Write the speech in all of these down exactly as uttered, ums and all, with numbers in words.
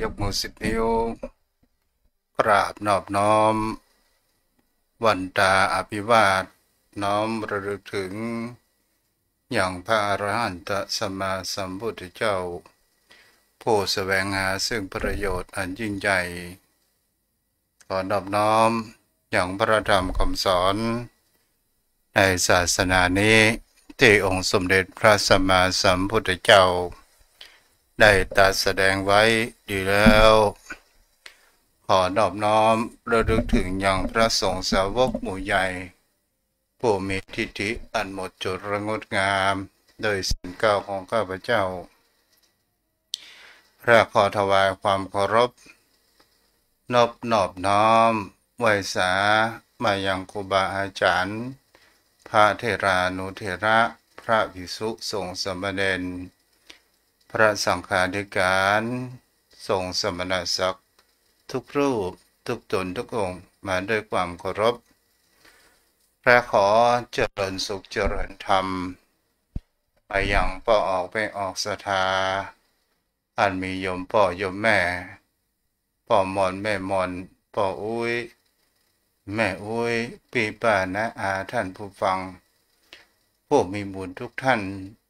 กมือสิบนิ้ว กราบนอบน้อม วันตาอภิวาท น้อมระลึกถึง ยังพระอรหันตสัมมาสัมพุทธเจ้า ผู้แสวงหาซึ่งประโยชน์อันยิ่งใหญ่ ขอนอบน้อมยังพระธรรมคำสอนในศาสนานี้ ตี้องค์สมเด็จพระสัมมาสัมพุทธเจ้า ได้ตรัสแสดงไว้ดีแล้ว ขอนอบน้อมระลึกถึงยังพระสงฆ์สาวกหมู่ใหญ่ ผู้มีทิฏฐิอันหมดจดและงดงาม โดยเสียงกล่าวของข้าพเจ้า และขอถวายความเคารพ นบนอบน้อมไหว้สามายังครูบาอาจารย์ พระเถรานุเถระ พระภิกษุสงฆ์สามเณร พระสังฆาธิการ สงฆ์สมณศักดิ์ ทุกรูป ทุกตน ทุกองค์ มาด้วยความเคารพ และขอเจริญสุขเจริญธรรม มายังป้อออกแม่ออกศรัทธา อันมีโยมป้อโยมแม่ ป้อหม่อนแม่หม่อน ป้ออุ๊ย แม่อุ๊ย ปี้ป้าน้าอา ท่านผู้ฟัง ผู้มีบุญทุกท่าน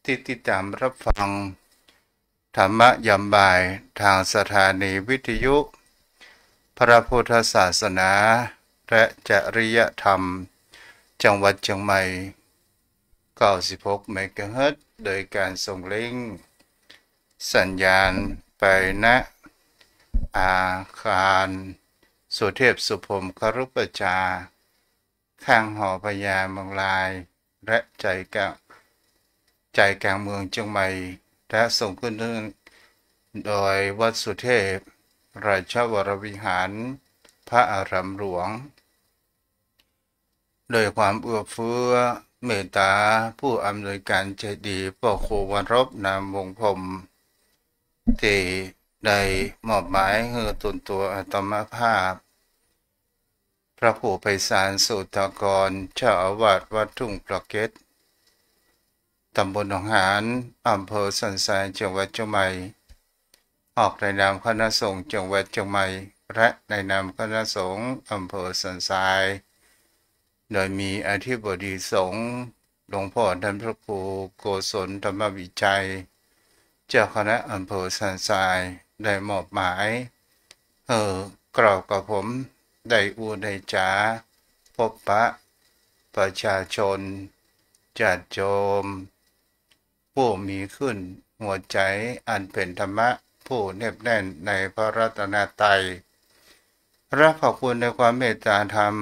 ตี้ติดตามรับฟัง ธรรมะยามบ่ายทางสถานีวิทยุ พระพุทธศาสนา และจริยธรรม จังหวัดเชียงใหม่ เก้าสิบหกเมกะเฮิรตซ์ โดยการส่งลิงก์สัญญาณไป ณ อาคารสุเทพสุพรหมครุปชฌา ข้างหอพญาเมืองลาย และใจกลาง ใจกลางเมืองเชียงใหม่ และส่งขึ้นโดยวัดสุเทพราชวรวิหาร พระอารามหลวง โดยความเอื้อเฟื้อเมตตาผู้อำนวยการใจดี ป้อครูวรรบ นามวงศ์พรหม ตี้ได้มอบหมายหื้อตนตัวอาตมาภาพ พระครูไพศาล โสตากร เจ้าอาวาสวัดทุ่งปลาเก็ด ตำบลหนองหาน อำเภอสันทราย จังหวัดเชียงใหม่ ออกในนามคณะสงฆ์จังหวัดเชียงใหม่ และในนามคณะสงฆ์อำเภอสันทราย โดยมีอธิบดีสงฆ์ หลวงพ่อท่านพระครูโกศลธรรมวิชัย เจ้าคณะอำเภอสันทราย ได้มอบหมาย เอ่อ กล่าวกับผม ได้อู้ได้จ๋า พบปะประชาชน ญาติโยม ผู้มีขึ้นหัวใจ๋อันเป๋นธรรมะ ผู้แนบแน่นในพระรัตนตรัย และขอบคุณในความเมตตาธรรม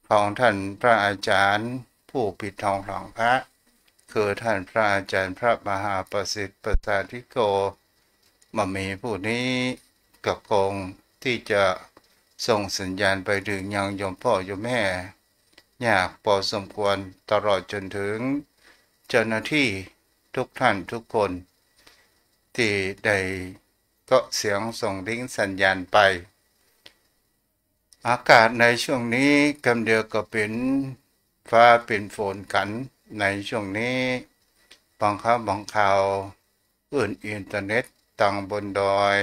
ของท่านพระอาจารย์ผู้ปิดทองหลังพระ คือท่านพระอาจารย์พระมหาประสิทธิ์ ประสาทธิโก บ่ามีผู้นี้ก็คงตี้จะส่งสัญญาณไปเถิงยังโยมป้อโยมแม่ ยากปอสมควร ตลอดจ๋นเถิงเจ้าหน้าตี้ทุกท่านทุกคน ตี้ได้เกาะเสียงส่งลิงก์สัญญาณไป อากาศในช่วงนี้กำเดียวก็เป๋นฟ้าเป๋นฝนกั๋น ในช่วงนี้ บางครั้งบางคราว คลื่นอินเทอร์เน็ตตางบนดอย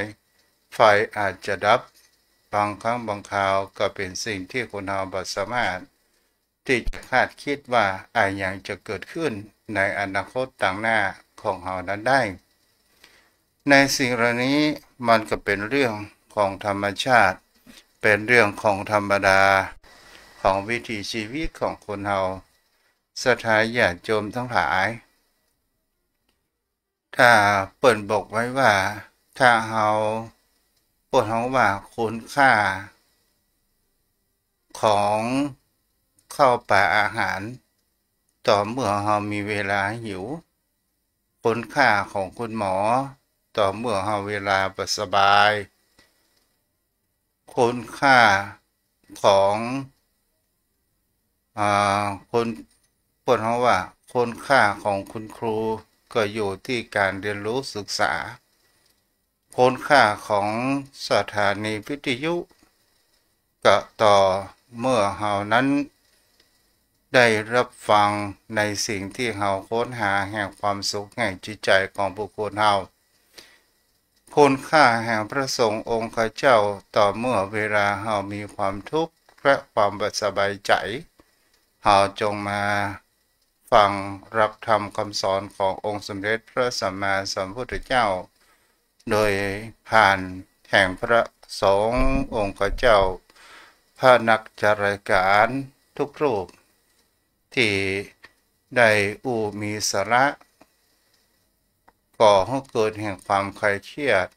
ไฟอาจจะดับ บางครั้งบางคราวก็เป๋นสิ่งตี้คนเฮาบ่สามารถตี้จะคาดกึ๊ดว่าอะหยังจะเกิดขึ้นในอนาคตตางหน้าของเฮานั้นได้ ในสิ่งเหล่านี้มันก็เป๋นเรื่องของธรรมชาติ เป๋นเรื่องของธรรมดาของวิถีชีวิตของคนเฮา ศรัทธาญาติโยมตังหลาย ถ้าเปิ้นบอกไว้ว่า ถ้าเฮา เปิ้นฮ้องว่าคุณค่า ของข้าวป๋าอาหาร ต่อเมื่อเฮามีเวลาหิว คุณค่าของคุณหมอ ต่อเมื่อเฮาเวลาบ่สบาย คุณค่าของ อ่า คน เปิ้นฮ้องว่าคุณค่าของคุณครูก็อยู่ตี้ก๋านเฮียนฮู้ศึกษา คุณค่าของสถานีวิทยุ ก็ต่อเมื่อเฮานั้นได้รับฟังในสิ่งตี้เฮาค้นหาแห่งความสุขแห่งจิตใจ๋ของบุคคลเฮา คุณค่าแห่งพระสงฆ์องค์ข้าเจ้า ต่อเมื่อเวลาเฮามีความทุกข์และความบ่สบายใจ๋ เฮาจงมาฟังหลักธรรมคำสอนขององค์สมเด็จพระสัมมาสัมพุทธเจ้า โดยผ่านแห่งพระสงฆ์องค์ข้าเจ้า พระนักจัดรายการทุกรูป ตี้ได้อู้มีสาระ ก่อหื้อเกิดแห่งความคลายเครียด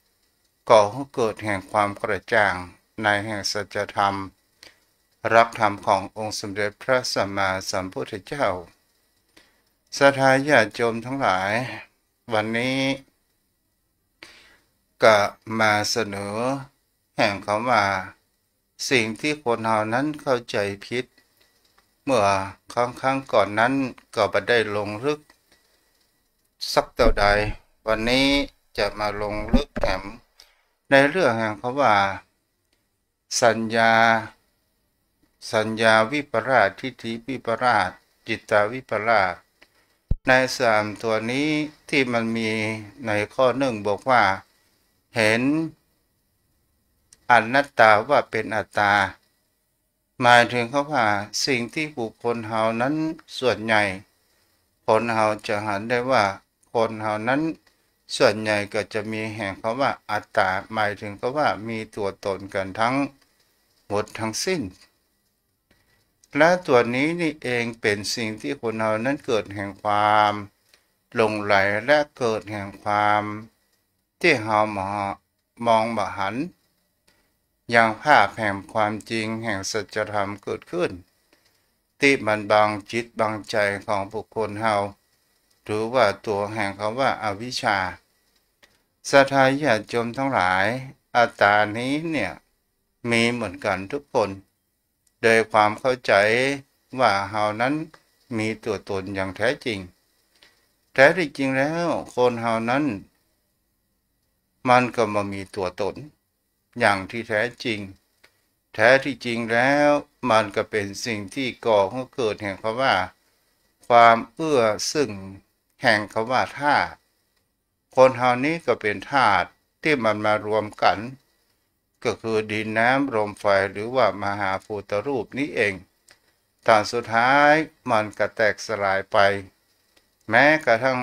ก่อหื้อเกิดแห่งความกระจ่างในแห่งสัจธรรม หลักธรรมขององค์สมเด็จพระสัมมาสัมพุทธเจ้า ศรัทธาญาติโยมทั้งหลาย วันนี้ก็มาเสนอแห่งคำว่า สิ่งที่คนเฮานั้นเข้าใจ๋ผิด เมื่อครั้งๆ ก่อนนั้นก็บ่ได้ลงลึกสักเต้าใด วันนี้จะมาลงลึกแหมในเรื่องแห่งคำว่า สัญญา สัญญาวิปลาส ทิฏฐิวิปลาส จิตตวิปลาส ในสามตัวนี้ตี้มันมีในข้อนึ่งบอกว่า เห็นอนัตตาว่าเป๋นอัตตา หมายถึงคำว่าสิ่งตี้บุคคลเฮานั้นส่วนใหญ่ คนเฮาจะหันได้ว่าคนเฮานั้นส่วนใหญ่ก็จะมีแห่งคำว่าอัตตา หมายถึงคำว่ามีตั๋วต๋นกั๋นทั้งหมดทั้งสิ้น และตั๋วนี้นี่เองเป๋นสิ่งตี้คนเฮานั้นเกิดแห่งความหลงใหลและเกิดแห่งความตี้เฮาบ่ มองบ่หันยังภาพแห่งความจริงแห่งสัจธรรมเกิดขึ้น ตี้มันบังจิตบังใจ๋ของบุคคลเฮา ถือว่าตั๋วแห่งคำว่าอวิชชา ศรัทธาญาติโยมทั้งหลาย อัตตานี้เนี่ยมีเหมือนกั๋นทุกคน โดยความเข้าใจ๋ว่าเฮานั้นมีตั๋วต๋นอย่างแท้จริง แท้ตี้จริงแล้วคนเฮานั้นมันก็บ่มีตั๋วต๋น อย่างตี้แท้จริง แท้ตี้จริงแล้วมันก็เป๋นสิ่งตี้ก่อหื้อเกิดแห่งคำว่า ความเอื้อเซิ่งแห่งคำว่าธาตุ คนเฮานี้ก็เป๋นธาตุตี้มันมารวมกั๋น ก็คือดินน้ำลมไฟ หรือว่ามหาภูตรูปนี้เอง ต๋อนสุดท้ายมันก็แตกสลายไป แม้กระทั่ง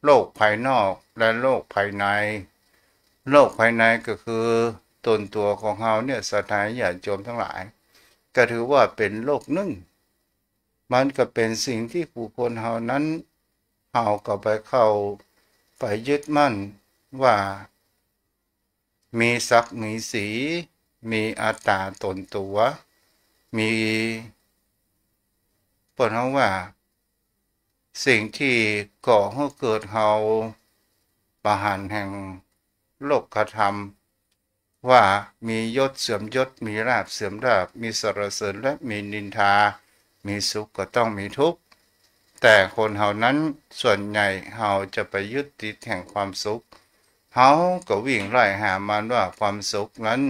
โลกภายนอกและโลกภายใน โลกภายในก็คือตนตั๋วของเฮาเนี่ย ศรัทธาญาติโยมทั้งหลาย ก็ถือว่าเป๋นโลกนึ่ง มันก็เป๋นสิ่งตี้บุคคลเฮานั้น เฮาก็ไปเข้าไปยึดมั่นว่า มีศักดิ์มีศรี มีอัตตาตนตั๋ว มี เปิ้นฮ้องว่า สิ่งตี้ก่อหื้อเกิดเฮาบ่หันแห่งโลกธรรม ว่ามียศเสื่อมยศ มีลาภเสื่อมลาภ มีสรรเสริญและมีนินทา มีสุขก็ต้องมีทุกข์ แต่คนเฮานั้นส่วนใหญ่เฮาจะไปยึดติดแห่งความสุข เฮาก็วิ่งไล่หามันว่าความสุขนั้น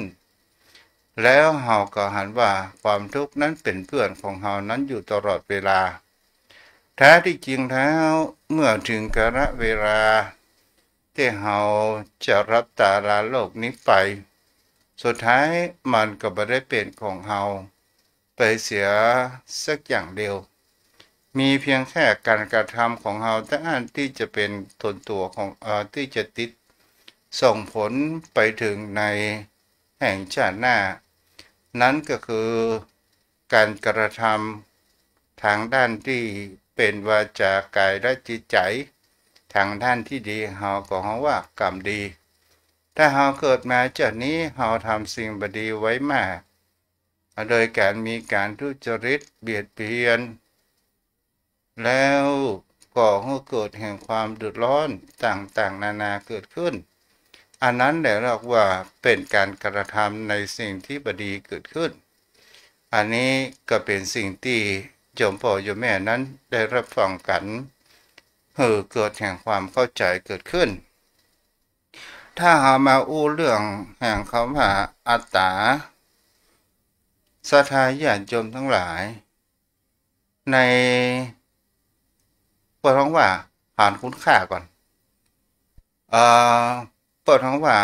แล้วเฮาก็หันว่าความทุกข์นั้นเป๋นเปื้อนของเฮานั้นอยู่ตลอดเวลา แท้ตี้จริงแล้วเมื่อถึงกาลเวลาตี้เฮาจะลับตาลาโลกนี้ไป สุดท้ายมันก็บ่ได้เป๋นของเฮาไปเสียสักอย่างเดียว มีเพียงแค่ก๋านกระทำของเฮาเต้าอั้นตี้จะเป๋นตนตั๋วของ เอ่อ ตี้จะติดส่งผลไปเถิงในแห่งชาติหน้า นั้นก็คือก๋านกระทำทางด้านตี้เป๋นวาจา ก๋ายและจิตใจ๋ ทางด้านตี้ดีเฮาก็ฮ้องว่ากรรมดี ถ้าเฮาเกิดมาจาตินี้เฮาทำสิ่งบ่ดีไว้มาก โดยก๋านมีก๋านทุจริตเบียดเบียน แล้วก่อหื้อเกิดแห่งความเดือดร้อนต่างๆ นานาเกิดขึ้น อันนั้นแหละเรียกว่าเป๋นก๋านกระทำในสิ่งตี้บ่ดีเกิดขึ้น อันนี้ก็เป๋นสิ่งตี้โยมพ่อโยมแม่นั้นได้รับฟังกั๋น หื้อเกิดแห่งความเข้าใจ๋เกิดขึ้น ถ้าเฮามาอู้เรื่องแห่งกำว่าอัตตา ศรัทธาญาติโยมตังหลาย ใน เปิ้นฮ้องว่าหันคุณค่าก่อน เอ่อ ก็เถิงว่า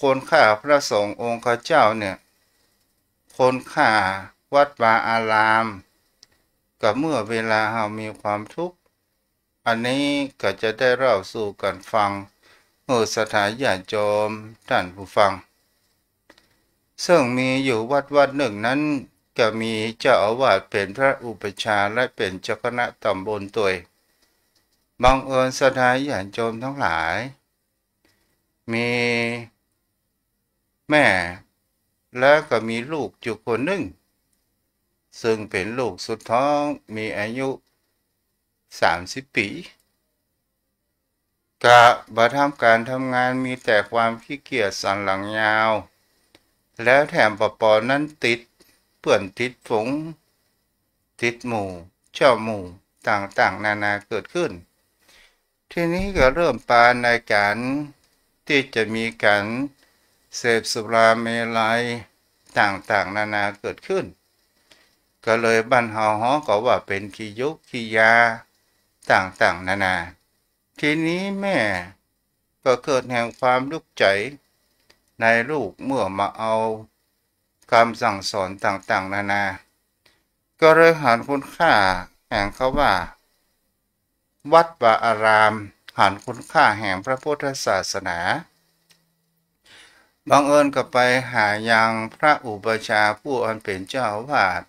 คนข้าพระสงฆ์องค์ข้าเจ้าเนี่ย คนข้าวัดวาอาราม ก็เมื่อเวลาเฮามีความทุกข์ อันนี้ก็จะได้เล่าสู่กั๋นฟัง หื้อศรัทธาญาติโยมต้านผู้ฟัง ซึ่งมีอยู่วัดวัดนึ่งนั้น ก็มีเจ้าอาวาสเป๋นพระอุปัชฌาย์และเป๋นเจ้าคณะต๋ำบลตวย บังเอิญศรัทธาญาติโยมตังหลาย มีแม่ แล้วก็มีลูกอยู่คนนึ่ง ซึ่งเป๋นลูกสุดท้อง มีอายุสามสิบปี๋ ก็บ่ทำก๋านทำงาน มีแต่ความขี้เกียจสันหลังยาว แล้วแถมปอปอนั้นติดเปื้อนติดฝูง ติดหมู่ เจ้าหมู่ต่างๆ นานาเกิดขึ้น ทีนี้ก็เริ่มปานในก๋านตี้จะมีก๋านเสพสุราเมรัยต่างๆ นานาเกิดขึ้น ก็เลยบ้านเฮาฮ้องกั๋นว่าเป๋นขี้ยุกขี้ยาต่างๆ นานา ทีนี้แม่ก็เกิดแห่งความทุกข์ใจ๋ในลูกเมื่อมาเอากำสั่งสอนต่างๆ นานา ก็เลยหันคุณค่าแห่งคำว่า วัดวาอาราม หันคุณค่าแห่งพระพุทธศาสนา บังเอิญก็ไปหายังพระอุปัชฌาย์ผู้อันเป๋นเจ้าอาวาส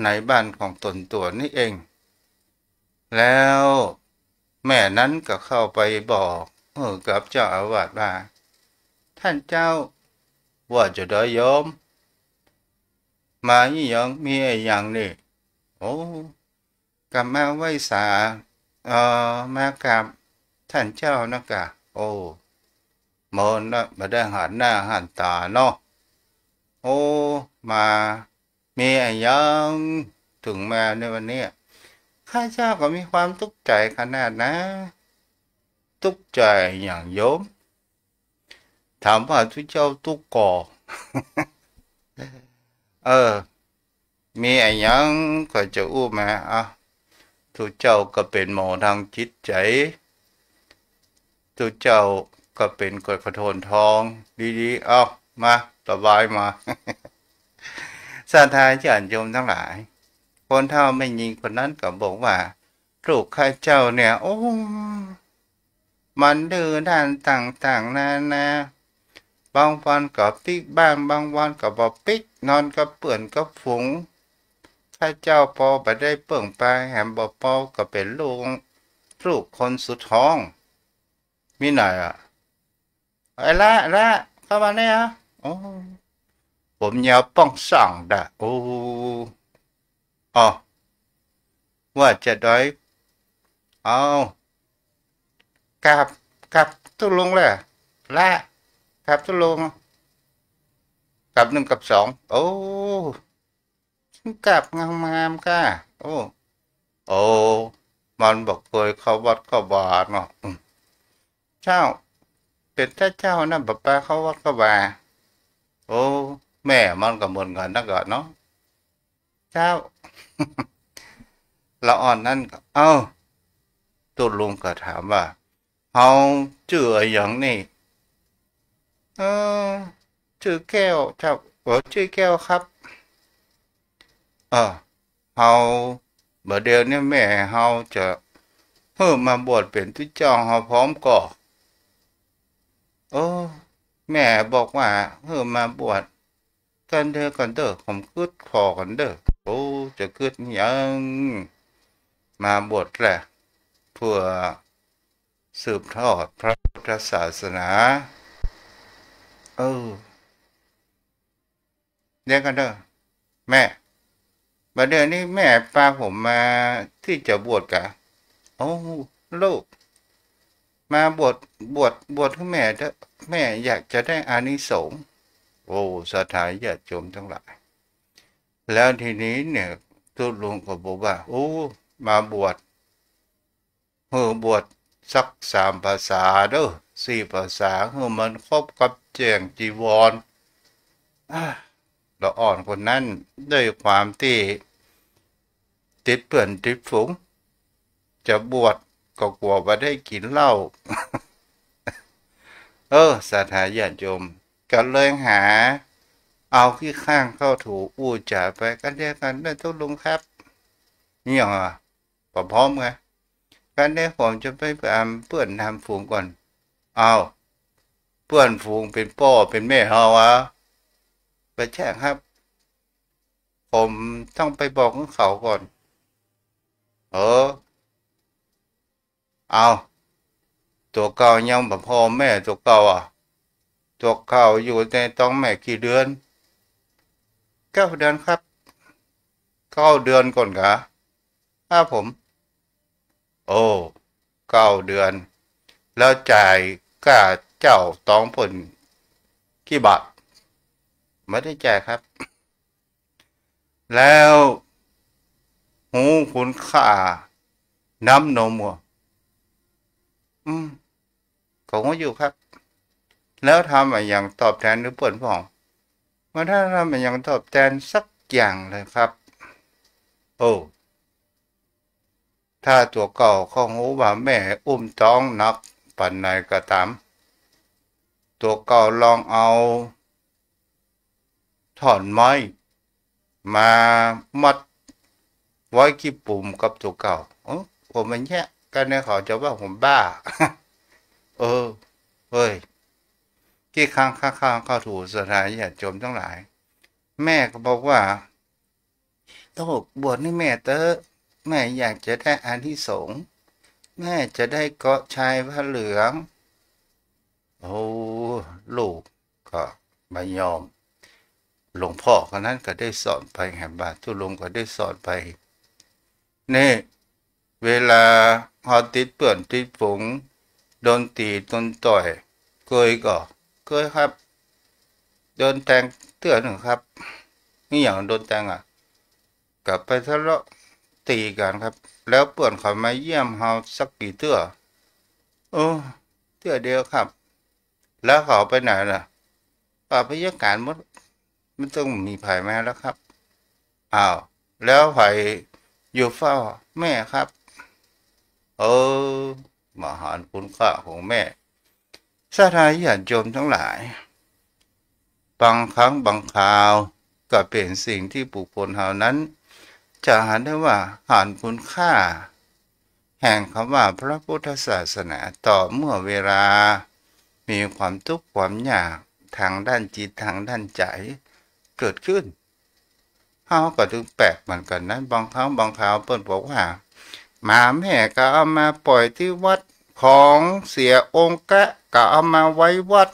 ในบ้านของต๋นตั๋วนี้เอง แล้วแม่นั้นก็เข้าไปบอกหื้อกับเจ้าอาวาสว่า ต้านเจ้า ว่าจาใดโยม มาอี้หยัง มีอะหยังนี่ โอ้ ก็มาไหว้สา เอ่อ มากราบต้านเจ้านะกา โอ้ เมินละ บ่ได้หันหน้าหันต๋าเนาะ โอ้ มา มีอะหยังเถิงมาในวันนี้ ข้าเจ้าก็มีความตุ๊กข์ใจ๋ขนาดนะ ตุ๊กข์ใจ๋อะหยังโยม ถามว่าตุ๊เจ้าตุ๊กข์ก่อ เออ มีอะหยังก็จะอู้มา อ่ะ ตุ๊เจ้าก็เป๋นหมอตางจิตใจ๋ ตุ๊เจ้าก็เป๋นกฎขโทนทอง ดีๆ เอ้า มา ระบายมา ศรัทธาญาติโยมตังหลาย คนเฒ่าแม่ญิงคนนั้นก็บอกว่า ลูกข้าเจ้าเนี่ย โอ้ มันดื้อด้านต่างๆ นานา บางวันก็ปิ๊กบ้าง บางวันก็บ่ปิ๊ก นอนกับเปื้อนกับฝูง ข้าเจ้าปอบ่ได้เปิ้งปาย แหมบ่ปอก็เป๋นลูก ลูกคนสุดท้อง มีหน่อยอะ ไอ้ละ ละ เข้ามาเนี่ย โอ้ ผมยาวป้องส่องดะ โอ้ อ๋อ ว่าจะได้ เอา กราบ กราบตุ๊ลุงแหละ ละ กราบตุ๊ลุง กราบนึ่งกราบสอง โอ้ กราบงามๆ ก้า โอ้ โอ้ มันบ่เกยเข้าวัดเข้าวาเนาะ อืม เจ้า เป๋นตาเจ้านะ บ่ปาเข้าวัดเข้าวา โอ้ แม่มันก็เหมือนกั๋นนะกาเนาะ เจ้า ละอ่อนนั้นก็ เอ้า ตุ๊ลุงก็ถามว่า เฮาจื้ออะหยังนี่ เออ จื้อแก้ว เจ้า โอ้ จื้อแก้วครับ เออ เฮา บ่าเดี่ยวนี้แม่เฮาจะหื้อมาบวชเป๋นตุ๊เจ้าเฮาพร้อมก่อ เออ แม่บอกว่าหื้อมาบวช กั๋นเต๊อะ กั๋นเต๊อะ ผมกึ๊ดผ่อกั๋นเต๊อะ โอ้ จะกึ๊ดหยัง มาบวชแหละ เพื่อสืบทอดพระพุทธศาสนา เออ เดี๋ยวกั๋นเต๊อะ แม่ บ่าเดี่ยวนี้แม่ปาผมมาตี้จะบวชกา โอ้ ลูก มาบวช บวช บวชหื้อแม่เต๊อะ แม่อยากจะได้อานิสงส์ โอ้ ศรัทธาญาติโยมตังหลาย แล้วทีนี้เนี่ย ตุ๊ลุงก็บอกว่า โอ้ มาบวช หื้อบวชสักสามพรรษาเต๊อะ สี่พรรษา หื้อมันครบกับแจ้งจีวร อ่า ละอ่อนคนนั้นด้วยความตี้ติดเปื้อนติดฝูง จะบวชก็กั๋วบ่ได้กิ๋นเหล้า เอ ออ ศรัทธาญาติโยม ก็เลยหาเอาขี้ข้างเข้าถูอู้จ๋าไป กันเดียวกันนะ ตกลงครับ นี่หยังอะ ก็พร้อมไง กันเดียวผมจะไปตามเปื้อนตามฝูงก่อน อ้าว เปื้อนฝูงเป๋นป้อเป๋นแม่เฮาอะ บ่ใจ้ครับ ผมต้องไปบอกกับเขาก่อน เออ เอา ตั๋วเก่ายังบ่พ้อแม่ตั๋วเก่าอะ ตั๋วเก่าอยู่ในต๊องแม่กี่เดือน เก้าเดือนครับ เก้าเดือนก่อนกา ครับผม โอ้ เก้าเดือน แล้วจ่ายก้าเจ้าต๊องเปิ้นกี่บาท บ่ได้จ่ายครับ แล้วฮู้คุณค่าน้ำนมบ่ อืม ก็ฮู้อยู่ครับ แล้วทำอะหยังตอบแตนหื้อเปิ้นพ่อง บ่ได้ทำอะหยังตอบแตนสักอย่างเลยครับ โอ้ ถ้าตั๋วเก่าเขาฮู้ว่าแม่อุ้มต๊องหนักปานใดก็ต๋าม ตั๋วเก่าลองเอา ถ่อนไม้มามัดไว้ขี้ปุ๋มกับตั๋วเก่า เออ ผมมันเนี้ย กันเดียวเขาจะว่าผมบ้า เออ เฮ้ย ขี้ข้างข้างๆ เข้าถู ศรัทธาญาติโยมตังหลาย แม่ก็บอกว่า ลูกบวชหื้อแม่เต๊อะ แม่อยากจะได้อานิสงส์ แม่จะได้เกาะชายผ้าเหลือง โอ้ ลูกก็บ่ยอม หลวงป้อคนนั้นก็ได้สอนไป แห่งบ้านตุ๊ลุงก็ได้สอนไป นี่ เวลาเฮาติดเปื้อนติดฝูง โดนตี๋โดนต่อย เกยก่อ เกยครับ โดนแตงเตื้อนึ่งครับ นี่หยังโดนแตงอะ ก็ไปทะเลาะตี๋กั๋นครับ แล้วเปื้อนเขามาเยี่ยมเฮาสักกี่เตื้อ โอ้ เตื้อเดียวครับ แล้วเขาไปไหนล่ะ ก็ไปเยี่ยมก๋านหมด มันต้องมีใผมาแล้วครับ อ้าว แล้วใผอยู่เฝ้าแม่ครับ เออ บ่หันคุณค่าของแม่ ศรัทธาญาติโยมตังหลาย บางครั้งบางคราวก็เป๋นสิ่งตี้บุคคลเฮานั้น จะหันได้ว่าหันคุณค่า แห่งกำว่าพระพุทธศาสนา ต่อเมื่อเวลามีความตุ๊กข์ความยากตางด้านจิตตางด้านใจ๋เกิดขึ้น เฮาก็ตึงแปลกเหมือนกั๋นนะ บางครั้งบางคราวเปิ้นบอกว่า หมาแม่ก็เอามาป่อยตี้วัด ของเสียองค์กะก็เอามาไว้วัด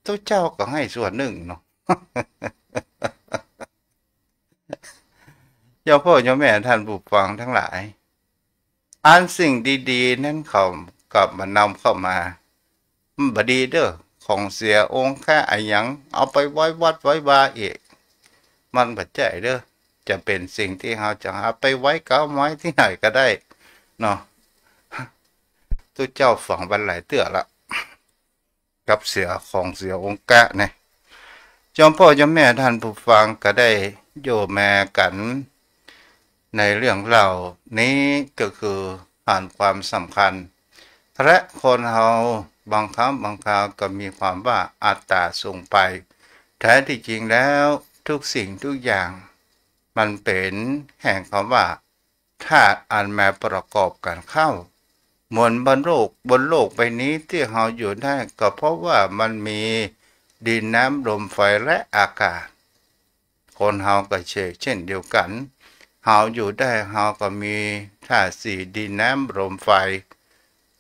ตุ๊เจ้าก็หื้อส่วนนึ่งเนาะ โยมพ่อโยมแม่ท่านผู้ฟังตังหลาย อันสิ่งดีๆ นั้นเขาก็บ่นำเข้ามา มันบ่ดีเด้อ ของเสียองค์กะอะหยัง เอาไปไว้วัดไว้วาอีก มันบ่ใจ้เด้อ จะเป๋นสิ่งตี้เฮาจะเอาไปไว้กาไว้ตี้ไหนก็ได้เนาะ ตุ๊เจ้าฝังไว้หลายเตื้อละ กับเสียของเสียองค์กะเนี่ย โยมพ่อโยมแม่ท่านผู้ฟังก็ได้โยแมกั๋น ในเรื่องเหล่านี้ก็คือหันความสำคัญ และคนเฮาบางครั้งบางคราวก็มีความว่าอัตตาสูงไป แท้ที่จริงแล้วทุกสิ่งทุกอย่าง มันเป๋นแห่งกำว่า ธาตุอันมาประกอบกั๋นเข้า เหมือนบนโลก บนโลกใบนี้ตี้เฮาอยู่ได้ ก็เพราะว่ามันมีดินน้ำลมไฟและอากาศ คนเฮาก็เชกเช่นเดียวกั๋น เฮาอยู่ได้ เฮาก็มีธาตุสี่ ดินน้ำลมไฟ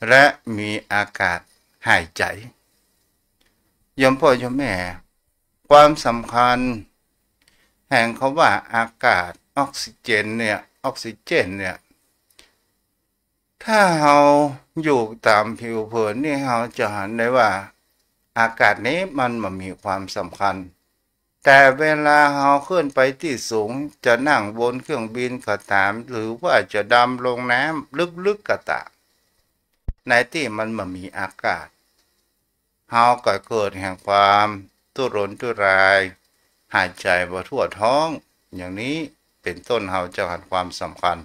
และมีอากาศหายใจ๋ โยมพ่อโยมแม่ ความสำคัญแห่งกำว่าอากาศ ออกซิเจนเนี่ย ออกซิเจนเนี่ย ถ้าเฮาอยู่ต๋ามผิวเผินนี่ เฮาจะหันได้ว่าอากาศนี้มันบ่มีความสำคัญ แต่เวลาเฮาขึ้นไปตี้สูง จะนั่งบนเครื่องบินก็ต๋าม หรือว่าจะดำลงน้ำลึกๆ ก็ต๋าม ในตี้มันบ่มีอากาศ เฮาก็เกิดแห่งความทุรนทุราย หายใจ๋บ่ทั่วท้อง อย่างนี้เป๋นต้น เฮาจะหันความสำคัญ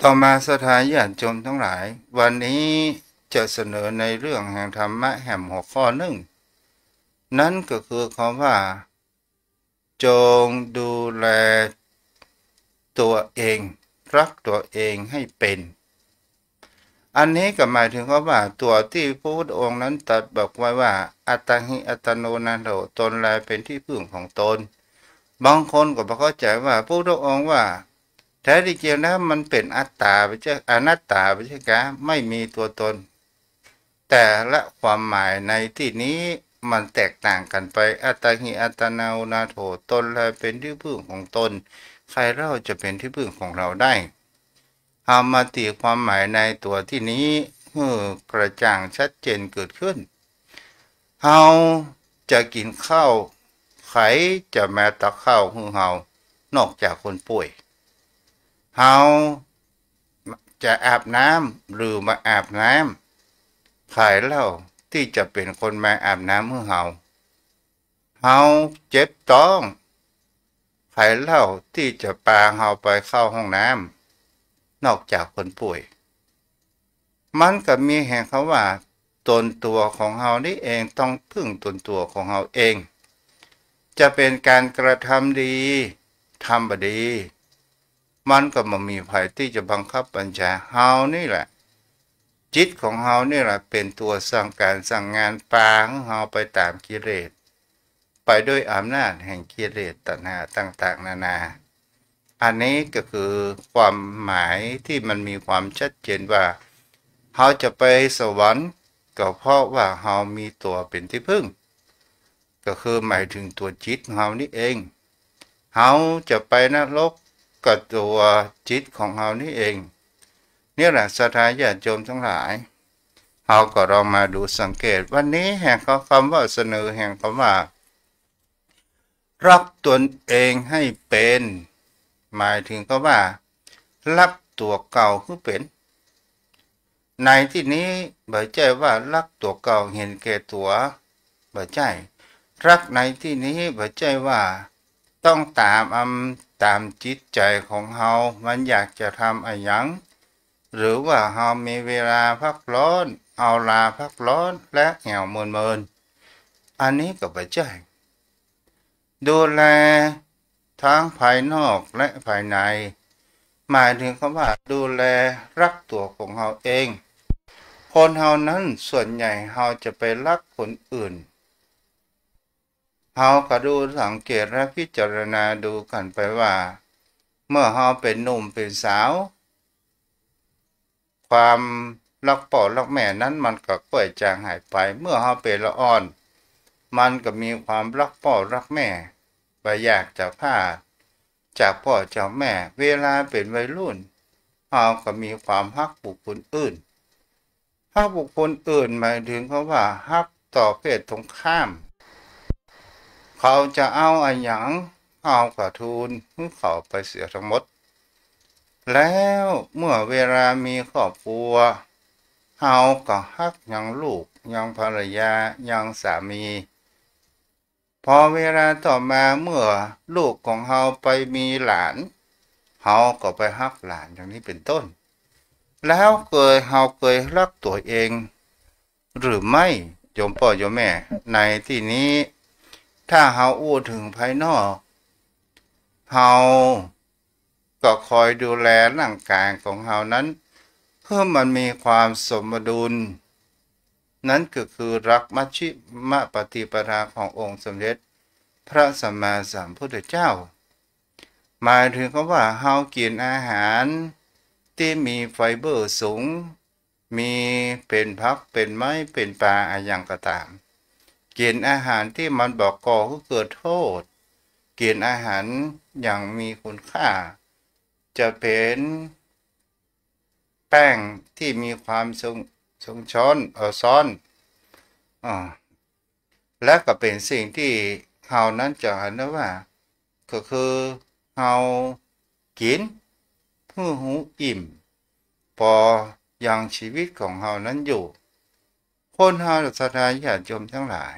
ต่อมาศรัทธาญาติโยมตังหลาย วันนี้ จะเสนอในเรื่องแห่งธรรมะแหมหัวข้อนึ่ง นั้นก็คือคำว่า จงดูแลตัวเอง รักตัวเองให้เป็น อันนี้ก็หมายถึงคำว่า ตั๋วตี้พระพุทธองค์นั้นตรัสบอกไว้ว่า อัตตาหิ อัตตาโน นาโถ ตนแลเป็นที่พึ่งของตน บางคนก็บ่เข้าใจ๋ว่าพระพุทธองค์ว่า แท้ตี้จริงแล้วมันเป๋นอัตต๋าไปใจ้ อนัตต๋าไปใจ้กา ไม่มีตัวตน แต่ละความหมายในตี้นี้มันแตกต่างกั๋นไป อัตตาหิ อัตตาโน นาโถ ตนแลเป็นที่พึ่งของตน ใครเล่าจะเป๋นที่พึ่งของเฮาได้ เฮามาตี๋ความหมายในตั๋วตี้นี้หื้อกระจ่างชัดเจนเกิดขึ้น เฮาจะกิ๋นข้าว ใผจะมาตักข้าวหื้อเฮา นอกจากคนป่วย เฮาจะอาบน้ำหรือบ่อาบน้ำ ใผเล่าตี้จะเป๋นคนมาอาบน้ำหื้อเฮา เฮาเจ็บต๊อง ใผเล่าตี้จะปาเฮาไปเข้าห้องน้ำ นอกจากคนป่วย มันก็มีแห่งคำว่า ตนตั๋วของเฮานี้เอง ต้องพึ่งตนตั๋วของเฮาเอง จะเป๋นก๋านกระทำดี ทำบ่ดี มันก็บ่มีใผตี้จะบังคับบัญชา เฮานี่แหละ จิตของเฮานี่แหละเป๋นตั๋วสั่งก๋านสั่งงาน ปาหื้อเฮาไปต๋ามกิเลส ไปด้วยอำนาจแห่งกิเลสตัณหาต่างๆ นานา อันนี้ก็คือความหมายตี้มันมีความชัดเจนว่า เฮาจะไปสวรรค์ก็เพราะว่าเฮามีตั๋วเป๋นตี้พึ่ง ก็คือหมายถึงตั๋วจิตเฮานี้เอง เฮาจะไปนรกก็ตั๋วจิตของเฮานี้เอง เนี่ยแหละศรัทธาญาติโยมตังหลาย เฮาก็ลองมาดูสังเกต วันนี้แห่งข้อความว่าเสนอแห่งคำว่า รักตนเองให้เป๋น หมายถึงคำว่า รักตั๋วเก่าหื้อเป๋น ในตี้นี้บ่ใจ้ว่ารักตั๋วเก่าเห็นแก่ตั๋ว บ่ใจ้ รักในตี้นี้บ่ใจ้ว่าต้องต๋ามอำ ต๋ามจิตใจ๋ของเฮา มันอยากจะทำอะหยัง หรือว่าเฮามีเวลาพักร้อน เอาลาพักร้อนและแหวเมินๆ อันนี้ก็บ่ใจ้ ดูแลทั้งภายนอกและภายใน หมายถึงคำว่าดูแลรักตั๋วของเฮาเอง คนเฮานั้นส่วนใหญ่เฮาจะไปรักคนอื่น เฮาก็ดูสังเกตและพิจารณาดูกั๋นไปว่า เมื่อเฮาเป๋นหนุ่มเป๋นสาว ความรักป้อรักแม่นั้นมันก็ค่อยจางหายไป เมื่อเฮาเป๋นละอ่อน มันก็มีความรักป้อรักแม่ บ่อยากจะพรากจากป้อจากแม่ เวลาเป๋นวัยรุ่น เฮาก็มีความฮักบุคคลอื่น ฮักบุคคลอื่นหมายถึงคำว่าฮักต่อเพศตรงข้าม เขาจะเอาอะหยัง เฮาก็ทูลหื้อเขาไปเสียทั้งหมด แล้วเมื่อเวลามีครอบครัว เฮาก็ฮักยังลูก ยังภรรยา ยังสามี พอเวลาต่อมาเมื่อลูกของเฮาไปมีหลาน เฮาก็ไปฮักหลานอย่างนี้เป๋นต้น แล้วเกย เฮาเกยฮักตั๋วเองหรือไม่ โยมป้อโยมแม่ ในตี้นี้ ถ้าเฮาอู้เถิงภายนอก เฮา ก็คอยดูแลร่างก๋ายของเฮานั้น หื้อมันมีความสมดุล นั้นก็คือหลักมัชฌิมปฏิปทาขององค์สมเด็จพระสัมมาสัมพุทธเจ้า หมายถึงคำว่าเฮากิ๋นอาหารตี้มีไฟเบอร์สูง มีเป๋นผัก เป๋นไม้ เป๋นป๋าอะหยังก็ต๋าม กิ๋นอาหารตี้มันบ่ก่อหื้อเกิดโทษ กิ๋นอาหารอย่างมีคุณค่า จะเป๋นแป้งตี้มีความทรง ทรงช้อน เอ่อ ซ้อน อ่า และก็เป๋นสิ่งตี้เฮานั้นจะหันได้ว่า ก็คือเฮากิ๋นหื้อหูอิ่ม ปอยังชีวิตของเฮานั้นอยู่ คนเฮาศรัทธาญาติโยมตังหลาย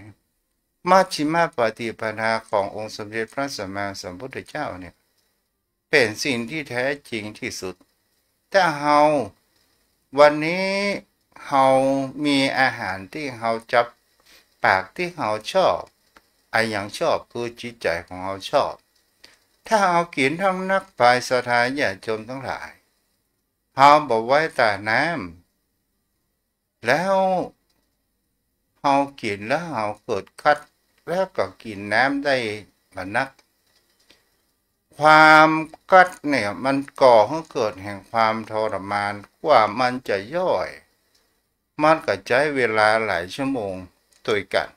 มัชฌิมปฏิปทาขององค์สมเด็จพระสัมมาสัมพุทธเจ้าเนี่ย เป๋นสิ่งตี้แท้จริงตี้สุด ถ้าเฮาวันนี้ เฮามีอาหารตี้เฮาจับ ปากตี้เฮาชอบ อะหยังชอบ คือจิตใจ๋ของเฮาชอบ ถ้าเฮากิ๋นหนักๆ ไป ศรัทธาญาติโยมตังหลาย เฮาบ่ไว้ต้าน้ำ แล้วเฮากิ๋นแล้วเฮาเกิดกั๊ด แล้วก็กิ๋นน้ำได้บ่นัก ความกั๊ดเนี่ยมันก่อหื้อเกิดแห่งความทรมาน กว่ามันจะย่อย มันก็ใจ๊เวลาหลายชั่วโมงตวยกั๋น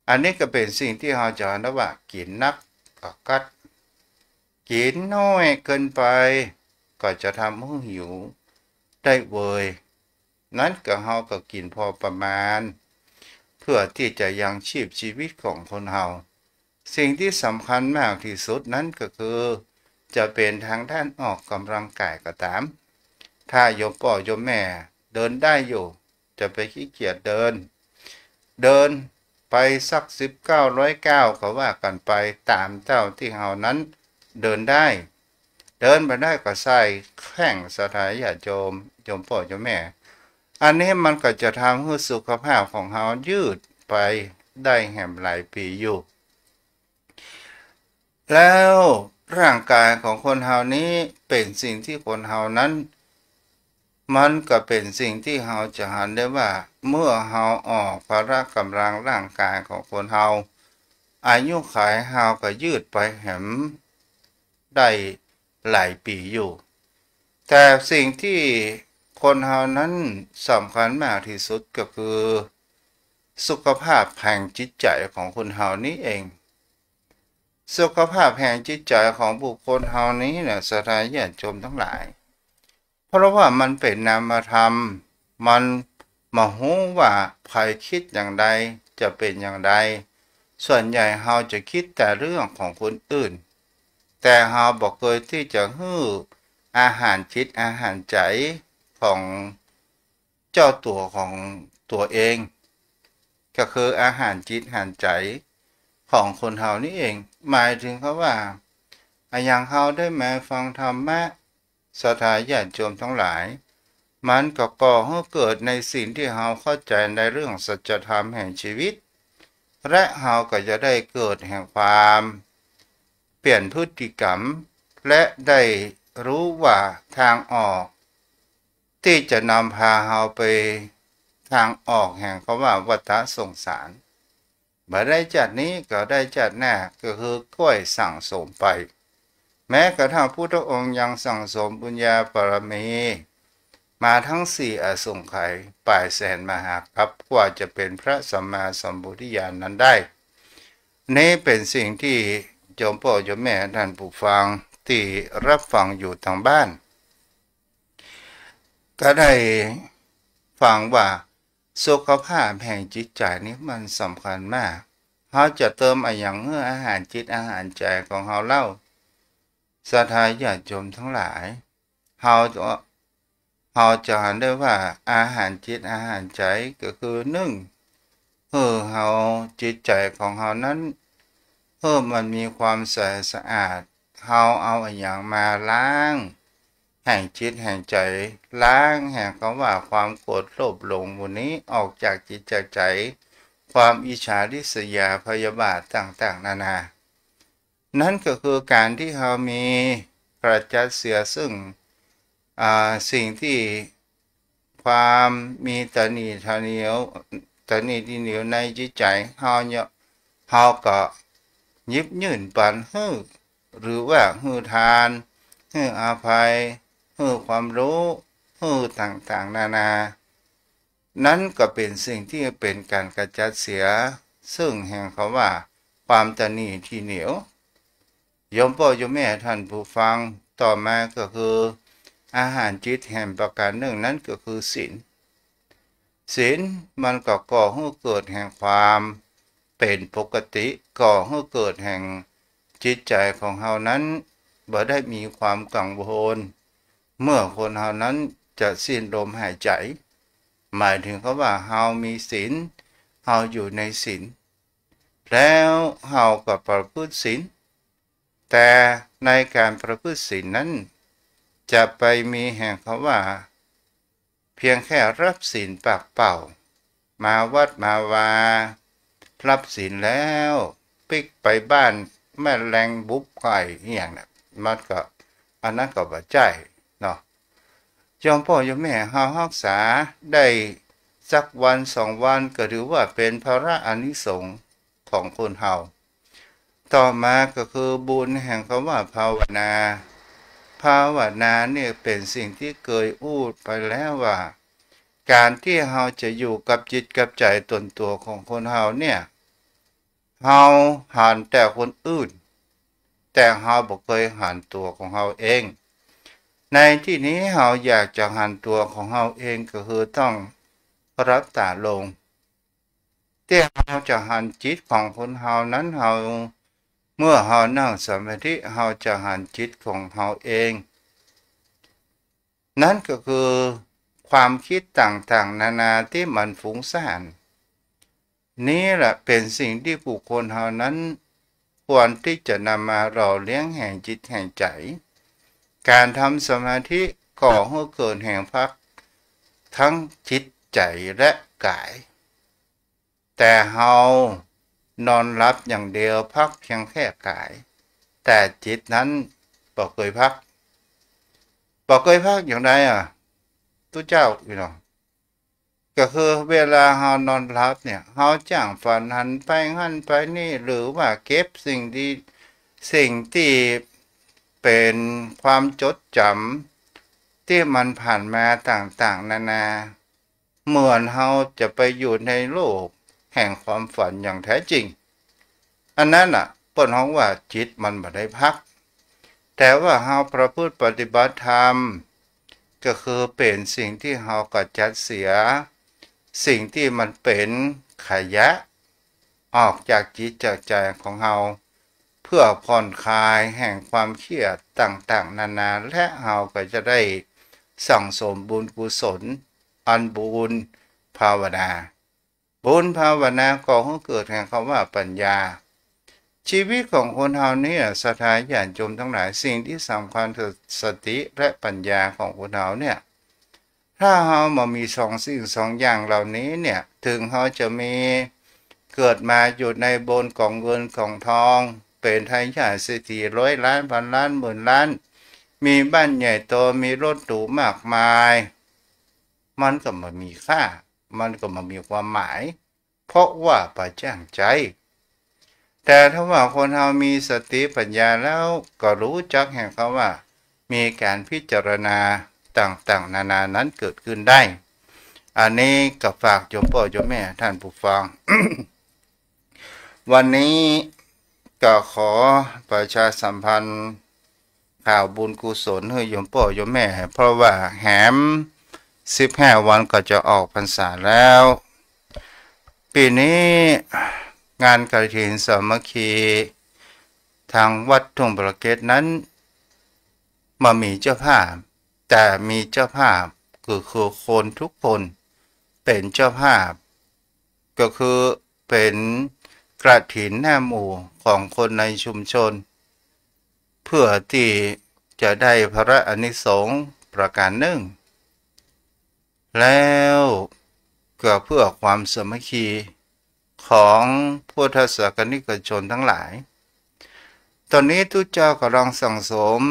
อันนี้ก็เป๋นสิ่งตี้เฮาจะหันได้ว่า กิ๋นนักก็กั๊ด กิ๋นน้อยเกินไป ก็จะทำหื้อหิวได้เวย นั้นก็เฮาก็กิ๋นพอประมาณ เพื่อตี้จะยังชีพชีวิตของคนเฮา สิ่งตี้สำคัญมากตี้สุดนั้นก็คือ จะเป๋นตางด้านออกก๋ำลังก๋ายก็ต๋าม ถ้าโยมป้อโยมแม่เดินได้อยู่ จะไปขี้เกียจเดิน เดินไปสักสิบเก้า ร้อยก้าวก็ว่ากั๋นไป ต๋ามเต้าตี้เฮานั้นเดินได้ เดินบ่ได้ก็ใส่แข้ง ศรัทธาญาติโยม โยมป้อโยมแม่ อันนี้มันก็จะทำหื้อสุขภาพของเฮายืดไปได้แหมหลายปี๋อยู่ แล้วร่างก๋ายของคนเฮานี้เป๋นสิ่งตี้คนเฮานั้น มันก็เป๋นสิ่งตี้เฮาจะหันได้ว่า เมื่อเฮาออกพละก๋ำลังร่างก๋ายของคนเฮา อายุขัยเฮาก็ยืดไปแหมได้หลายปี๋อยู่ แต่สิ่งตี้คนเฮานั้นสำคัญมากตี้สุดก็คือ สุขภาพแห่งจิตใจ๋ของคนเฮานี้เอง สุขภาพแห่งจิตใจ๋ของบุคคลเฮานี้นะ ศรัทธาญาติโยมตังหลาย เพราะว่ามันเป๋นนามธรรม มันบ่ฮู้ว่าใผกึ๊ดอย่างใด จะเป๋นอย่างใด ส่วนใหญ่เฮาจะกึ๊ดแต่เรื่องของคนอื่น แต่เฮาบ่เกยตี้จะหื้ออาหารจิตอาหารใจ๋ของเจ้าตั๋วของตั๋วเอง ก็คืออาหารจิตอาหารใจ๋ของคนเฮานี้เอง หมายเถิงกับว่า อะหยังเฮาได้มาฟังธรรมะ ศรัทธาญาติโยมตังหลาย มันก็ก่อหื้อเกิดในสิ่งตี้เฮาเข้าใจ๋ในเรื่องสัจธรรมแห่งชีวิต และเฮาก็จะได้เกิดแห่งความเปลี่ยนพฤติกรรม และได้ฮู้ว่าตางออก ตี้จะนำพาเฮาไปตางออกแห่งคำว่าวัฏสงสาร บ่ได้จาตินี้ก็ได้จาติหน้า ก็คือก้อยสั่งสมไป แม้กระทั่งพุทธองค์ยังสั่งสมบุญญาบารมีมาตึงสี่อสงไขย ป๋ายแสนมหากัป กว่าจะเป๋นพระสัมมาสัมโพธิญาณนั้นได้ นี้เป๋นสิ่งตี้โยมป้อโยมแม่ต้านผู้ฟังตี้ฮับฟังอยู่ตางบ้าน ก็ได้ฟังว่าสุขภาพแห่งจิตใจ๋นี้มันสำคัญมาก เฮาจะเติมอะหยังหื้ออาหารจิตอาหารใจ๋ของเฮาเล่า ศรัทธาญาติโยมตังหลาย เฮาจะ เฮาจะหันได้ว่าอาหารจิตอาหารใจ๋ก็คือ นึ่ง หื้อเฮาจิตใจ๋ของเฮานั้น หื้อมันมีความใสสะอาด เฮาเอาอะหยังมาล้างแห่งจิตแห่งใจ๋ ล้างแห่งคำว่าความโกรธโลภหลงหมู่นี้ออกจากจิตจากใจ๋ ความอิจฉาริษยาพยาบาทต่างๆ นานา นั้นก็คือก๋านตี้เฮามีกระจัดเสียซึ่ง อ่า สิ่งตี้ ความมีตะหนี่ตะเหนียว ตะหนี่ตี้เหนียวในจิตใจ๋เฮาเนี่ย เฮาก็หยิบยื่นปันหื้อ หรือว่าหื้อทาน หื้ออภัย หื้อความฮู้ หื้อต่างๆ นานา นั้นก็เป๋นสิ่งตี้เป๋นก๋านกระจัดเสีย ซึ่งแห่งคำว่าความตะหนี่ตี้เหนียว โยมป้อโยมแม่ต้านผู้ฟัง ต่อมาก็คือ อาหารจิตแห่งประก๋านนึ่งนั้นก็คือศีล ศีลมันก็ก่อหื้อเกิดแห่งความเป๋นปกติ ก่อหื้อเกิดแห่งจิตใจ๋ของเฮานั้นบ่ได้มีความกังวล เมื่อคนเฮานั้นจะสิ้นลมหายใจ๋ หมายเถิงกับว่าเฮามีศีล เฮาอยู่ในศีล แล้วเฮาก็ประพฤติศีล แต่ในก๋านประพฤติศีลนั้น จะไปมีแห่งคำว่า เพียงแค่รับศีลปากเปล่า มาวัดมาวา รับศีลแล้วปิ๊กไปบ้านแม่แลงบุบไก่อหย่างนั้น มันก็ อันนั้นก็บ่ใจ้เนาะ โยมป้อโยมแม่ เฮาฮักษาได้สักวันสองวันก็ถือว่าเป๋นผละอานิสงส์ของคนเฮา ต่อมาก็คือบุญแห่งกำว่าภาวนา ภาวนาเนี่ยเป๋นสิ่งตี้เกยอู้ไปแล้วว่า ก๋านตี้เฮาจะอยู่กับจิตกับใจ๋ต๋นตั๋วของคนเฮาเนี่ย เฮาหันแต่คนอื่น แต่เฮาบ่เกยหันตั๋วของเฮาเอง ในตี้นี้เฮาอยากจะหันตั๋วของเฮาเองก็คือต้องหลับต๋าลง ตี้เฮาจะหันจิตของคนเฮานั้น เฮา เมื่อเฮานั่งสมาธิ เฮาจะหันจิตของเฮาเอง นั้นก็คือความกึ๊ดต่างๆ นานาตี้มันฟุ้งซ่าน นี้แหละเป๋นสิ่งตี้บุคคลเฮานั้นควรตี้จะนำมาหล่อเลี้ยงแห่งจิตแห่งใจ๋ ก๋านทำสมาธิก่อหื้อเกิดแห่งภักดิ์ตึงจิตใจ๋และก๋าย แต่เฮานอนหลับอย่างเดียว พักเพียงแค่ก๋าย แต่จิตนั้นบ่เกยพัก บ่เกยพักอย่างใดอะ ตุ๊เจ้าอี้เนาะ ก็คือเวลาเฮานอนหลับเนี่ย เฮาจ้างฝันหันไปหั้นไปนี่ หรือว่าเก็บสิ่งตี้ สิ่งตี้เป๋นความจดจ๋ำตี้มันผ่านมาต่างๆ นานา เหมือนเฮาจะไปอยู่ในโลกแห่งความฝันอย่างแท้จริง อันนั้นน่ะ เปิ้นฮ้องว่าจิตมันบ่ได้พัก แต่ว่าเฮาประพฤติปฏิบัติธรรม ก็คือเป๋นสิ่งตี้เฮากำจัดเสีย สิ่งตี้มันเป๋นขยะ ออกจากจิตจากใจ๋ของเฮา เพื่อผ่อนคลายแห่งความเครียดต่างๆ นานา และเฮาก็จะได้สั่งสมบุญกุศล อันบุญภาวนา บุญภาวนาก่อหื้อเกิดแห่งกำว่าปัญญา ชีวิตของคนเฮาเนี่ย ศรัทธาญาติโยมตังหลาย สิ่งตี้สำคัญคือสติและปัญญาของคนเฮาเนี่ย ถ้าเฮาบ่มีสองสิ่งสองอย่างเหล่านี้เนี่ย เถิงเฮาจะมี เกิดมาอยู่ในบนกองเงินกองทอง เป๋นทายาทเศรษฐีร้อยล้าน พันล้าน หมื่นล้าน มีบ้านใหญ่โต มีรถหรูมากมาย มันก็บ่มีค่า มันก็บ่มีความหมาย เพราะว่าบ่จ้างใจ๊ แต่ถ้าว่าคนเฮามีสติปัญญาแล้ว ก็ฮู้จักแห่งกำว่า มีก๋านพิจารณาต่างๆ นานานั้นเกิดขึ้นได้ อันนี้ก็ฝากโยมป้อโยมแม่ท่านผู้ฟัง วันนี้ก็ขอประชาสัมพันธ์ ข่าวบุญกุศลหื้อโยมป้อโยมแม่ เพราะว่าแหมสิบห้าวันก็จะออกพรรษาแล้ว ปี๋นี้งานกฐินสามัคคีตางวัดทุ่งบ่อเกล็ดนั้น บ่มีเจ้าภาพ แต่มีเจ้าภาพ ก็คือคนทุกคนเป๋นเจ้าภาพ ก็คือเป๋นกฐินหน้าหมู่ของคนในชุมชน เพื่อตี้จะได้ผละอานิสงส์ประก๋านนึ่ง แล้วก็เพื่อความสามัคคีของพุทธศาสนิกชนตังหลาย ต๋อนนี้ตุ๊เจ้ากำลังสั่งสม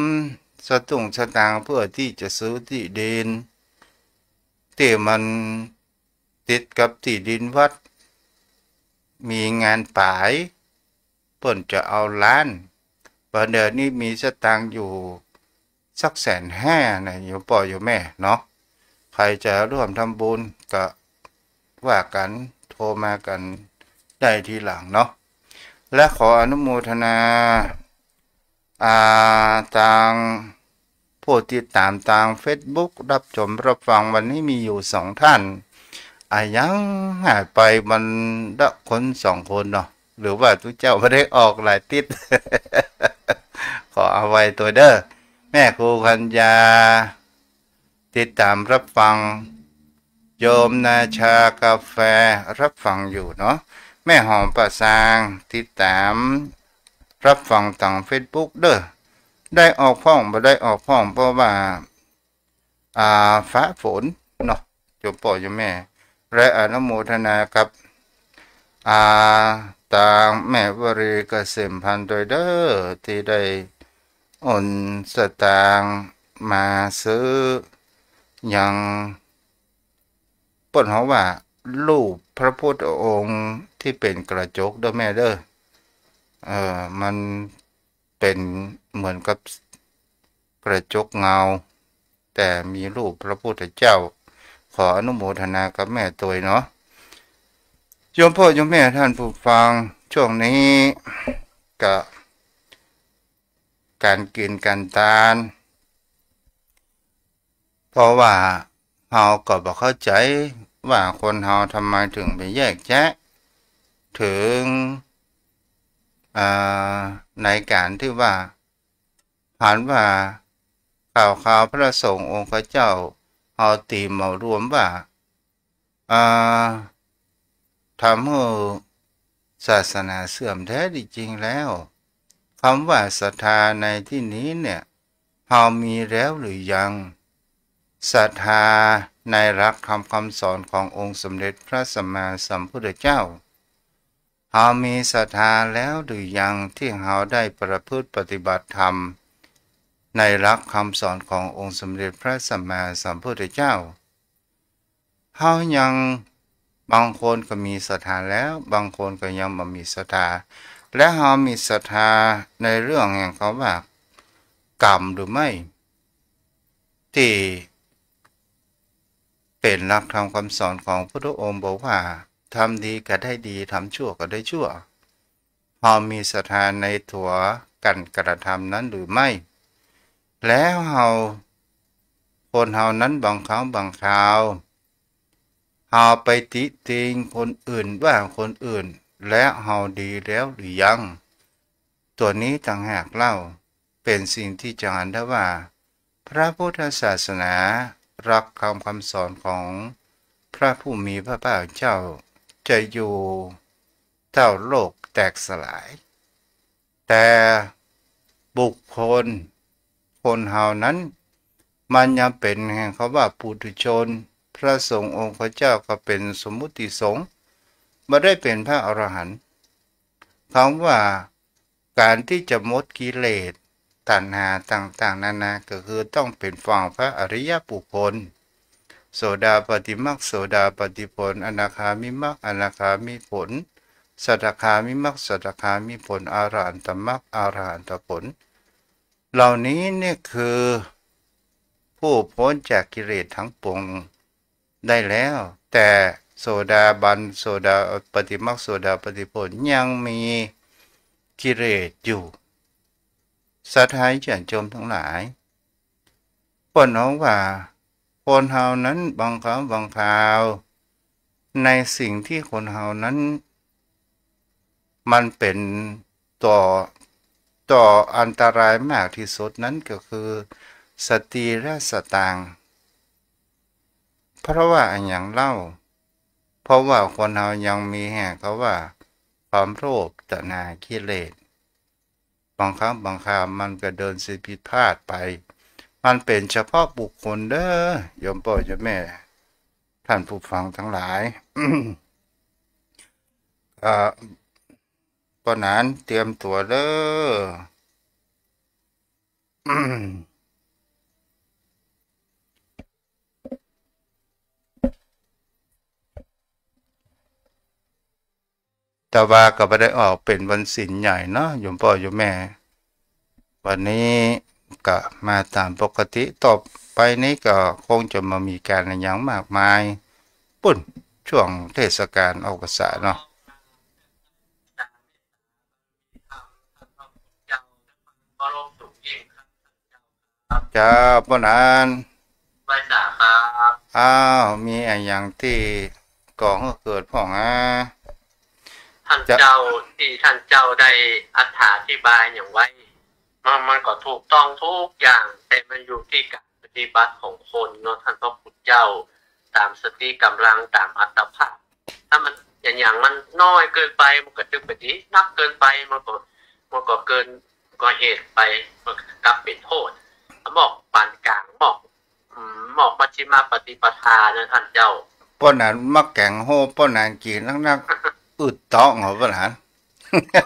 สตุ้งสตางค์เพื่อตี้จะซื้อตี้ดิน ตี้มันติดกับตี้ดินวัด มีงานป๋าย เปิ้นจะเอาล้าน บ่าเดี่ยวนี้มีสตางค์อยู่สักแสนห้านะ โยมป้อโยมแม่เนาะ ใผจะร่วมทำบุญก็ว่ากั๋น โทรมากั๋นได้ทีหลังเนาะ และขออนุโมทนา อ่า ตางผู้ติดต๋ามตางเฟซบุ๊ก ฮับชมฮับฟังวันนี้มีอยู่สองท่าน อะ ยังหายไปวันละคนสองคนเนาะ หรือว่าตุ๊เจ้าบ่ได้ออกหลายติ๊ด ขออภัยตวยเด้อ แม่ครูกัญญา ติดต๋ามฮับฟัง โยมนาชากาแฟฮับฟังอยู่เนาะ แม่หอมป่าซางติดต๋ามฮับฟังตางเฟซบุ๊กเด้อ ได้ออกพ่องบ่ได้ออกพ่อง เพราะว่า อ่า ฟ้าฝนเนาะ โยมป้อโยมแม่ และอนุโมทนากับ อา ตางแม่วรีเกษมพันธ์ตวยเด้อ ตี้ได้โอนสตางค์มาซื้อ ยัง เปิ้นฮ้องว่ารูปพระพุทธองค์ตี้เป๋นกระจกเด้อแม่เด้อ เอ่อ มันเป๋นเหมือนกับกระจกเงา แต่มีรูปพระพุทธเจ้า ขออนุโมทนากับแม่ตวยเนาะ โยมป้อโยมแม่ท่านผู้ฟัง ช่วงนี้ก็ ก๋านกิ๋นก๋านตาน เพราะว่าเฮาก็บ่เข้าใจ๋ว่าคนเฮาทำไมเถิงไปแยกแยะ เถิง อ่า ในก๋านตี้ว่า หันว่าข่าวๆ พระสงฆ์องค์เจ้า เฮาตี๋เหมารวมว่า อ่า ทำหื้อศาสนาเสื่อมแท้ ตี้จริงแล้ว กำว่าศรัทธาในตี้นี้เนี่ย เฮามีแล้วหรือยัง ศรัทธาในหลักธรรมกำสอนขององค์สมเด็จพระสัมมาสัมพุทธเจ้า เฮามีศรัทธาแล้วหรือยังตี้เฮาได้ประพฤติปฏิบัติธรรมในหลักคำสอนขององค์สมเด็จพระสัมมาสัมพุทธเจ้า เฮายัง บางคนก็มีศรัทธาแล้ว บางคนก็ยังบ่มีศรัทธา และเฮามีศรัทธาในเรื่องแห่งกำว่ากรรมหรือไม่ ตี้ เป๋นหลักธรรมกำสอนของพุทธองค์บอกว่า ทำดีก็ได้ดี ทำชั่วก็ได้ชั่ว เฮามีศรัทธาในตั๋วก๋านกระทำนั้นหรือไม่ แล้วเฮา คนเฮานั้นบางครั้งบางคราว เฮาไปติติงคนอื่นว่าคนอื่น และเฮาดีแล้วหรือยัง ตั๋วนี้ต่างหากเล่า เป๋นสิ่งตี้จะหันได้ว่า พระพุทธศาสนา หลักธรรมกำสอนของพระผู้มีพระภาคเจ้า จะอยู่เต้าโลกแตกสลาย แต่บุคคล คนเฮานั้น มันยังเป๋นแห่งกำว่าปุถุชน พระสงฆ์องค์เจ้าก็เป๋นสมมุติสงฆ์ บ่ได้เป๋นพระอรหันต์ กำว่าก๋านตี้จะหมดกิเลส ตัณหาต่างๆ นานา ก็คือต้องเป๋นฝั่งพระอริยบุคคล โสดาปัตติมรรค โสดาปัตติผล อนาคามิมรรค อนาคามิผล สกทาคามิมรรค สกทาคามิผล อรหันตมรรค อรหันตผล เหล่านี้เนี่ยคือผู้ป๊นจากกิเลสทั้งปวงได้แล้ว แต่โสดาบัน โสดาปัตติมรรค โสดาปัตติผลยังมีกิเลสอยู่ ศรัทธาญาติโยมตังหลาย เปิ้นฮ้องว่า คนเฮานั้นบางครั้งบางคราว ในสิ่งตี้คนเฮานั้น มันเป๋นตั๋ว ตั๋วอันตรายมากตี้สุดนั้นก็คือสตรีและสตางค์ เพราะว่าอะหยังเล่า เพราะว่าคนเฮายังมีแห่งกำว่าความโลภ ตัณหา กิเลส บางครั้งบางคราวมันก็เดินสิผิดพลาดไป มันเป๋นเฉพาะบุคคลเด้อ โยมป้อโยมแม่ ท่านผู้ฟังตังหลาย อ่า ป้อหนานเตรียมตั๋วเด้อ แต่ว่าก็บ่ได้ออกเป๋นวันศีลใหญ่เนาะ โยมป้อโยมแม่ วันนี้ก็มาต๋ามปกติ ต่อไปนี้ก็คงจะบ่มีก๋านอะหยังมากมาย ปุ้น ช่วงเทศกาลออกพรรษาเนาะ เจ้า ป้อหนาน ไหว้สาครับ อ้าว มีอะหยังตี้ก่อหื้อเกิดพ่องอา ท่านเจ้า เจ้า ตี้ท่านเจ้าได้อธิบายอย่างไว้ มัน มันก็ถูกต้องทุกอย่าง แต่มันอยู่ที่การปฏิบัติของคนเนาะ ท่านพระคุณเจ้า ต๋ามสติก๋ำลัง ต๋ามอัตภาพ ถ้ามันอย่าง อย่างมันน้อยเกินไป มันก็จะบ่ดี นักเกินไป มันก็ มันก็เกิน ก็เหตุไป มันก็กลับเป๋นโทษ หมอกปานก๋าง หมอก อืม ออกมัชฌิมปฏิปทานะท่านเจ้า ป้นอันมาแก๋งโฮ ป้นอันกิ๋นนักๆ อึดต๊อกเหรอป้นอัน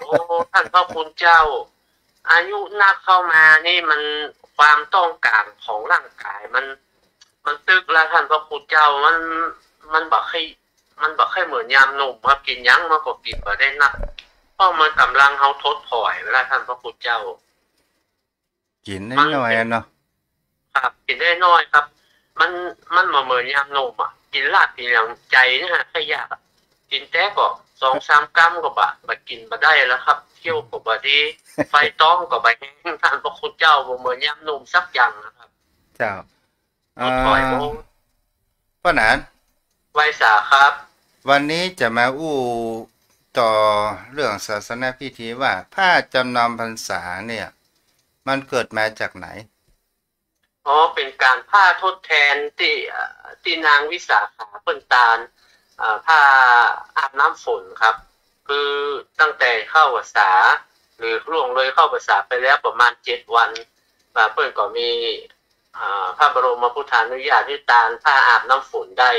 โอ้ ท่านพระคุณเจ้า อายุนักเข้ามานี่มัน ความต้องก๋านของร่างก๋ายมัน มันตึกแล้วท่านพระคุณเจ้า มัน มันบ่ใค่ มันบ่ใค่เหมือนยามหนุ่มครับ กิ๋นหยังมันก็กิ๋นบ่ได้นัก เพราะมันก่ำลังเฮาถดถอยไปแล้วท่านพระคุณเจ้า กิ๋นได้น้อยอะเนาะ ครับ กิ๋นได้น้อยครับ มัน มันบ่เหมือนยามหนุ่มอะ กิ๋นลาบกิ๋นหยังใจ๋เนี่ยฮะ ใค่อยากอะ กิ๋นแต่ก็สองสามกำก็บ่ บ่กิ๋นบ่ได้แล้วครับ เคี้ยวก็บ่ดี ไฟต๊องก็บ่แห้ง ท่านพระคุณเจ้า บ่เหมือนยามหนุ่มสักอย่างนะครับ เจ้า ถดถอย อ่า โอ้ ป้นอัน ไหว้สาครับ วันนี้จะมาอู้ต่อเรื่องศาสนพิธีว่าผ้าจำนำพรรษาเนี่ย มันเกิดมาจากไหน อ๋อ เป๋นก๋านผ้าทดแตนตี้ เอ่อ ตี้นางวิสาขาเปิ้นตาน เอ่อ ผ้าอาบน้ำฝนครับ คือตั้งแต่เข้าพรรษา หรือล่วงเลยเข้าพรรษาไปแล้วประมาณเจ็ดวัน อ่า เปิ้นก็มี อ่า พระบรมพุทธานุญาตหื้อตานผ้าอาบน้ำฝนได้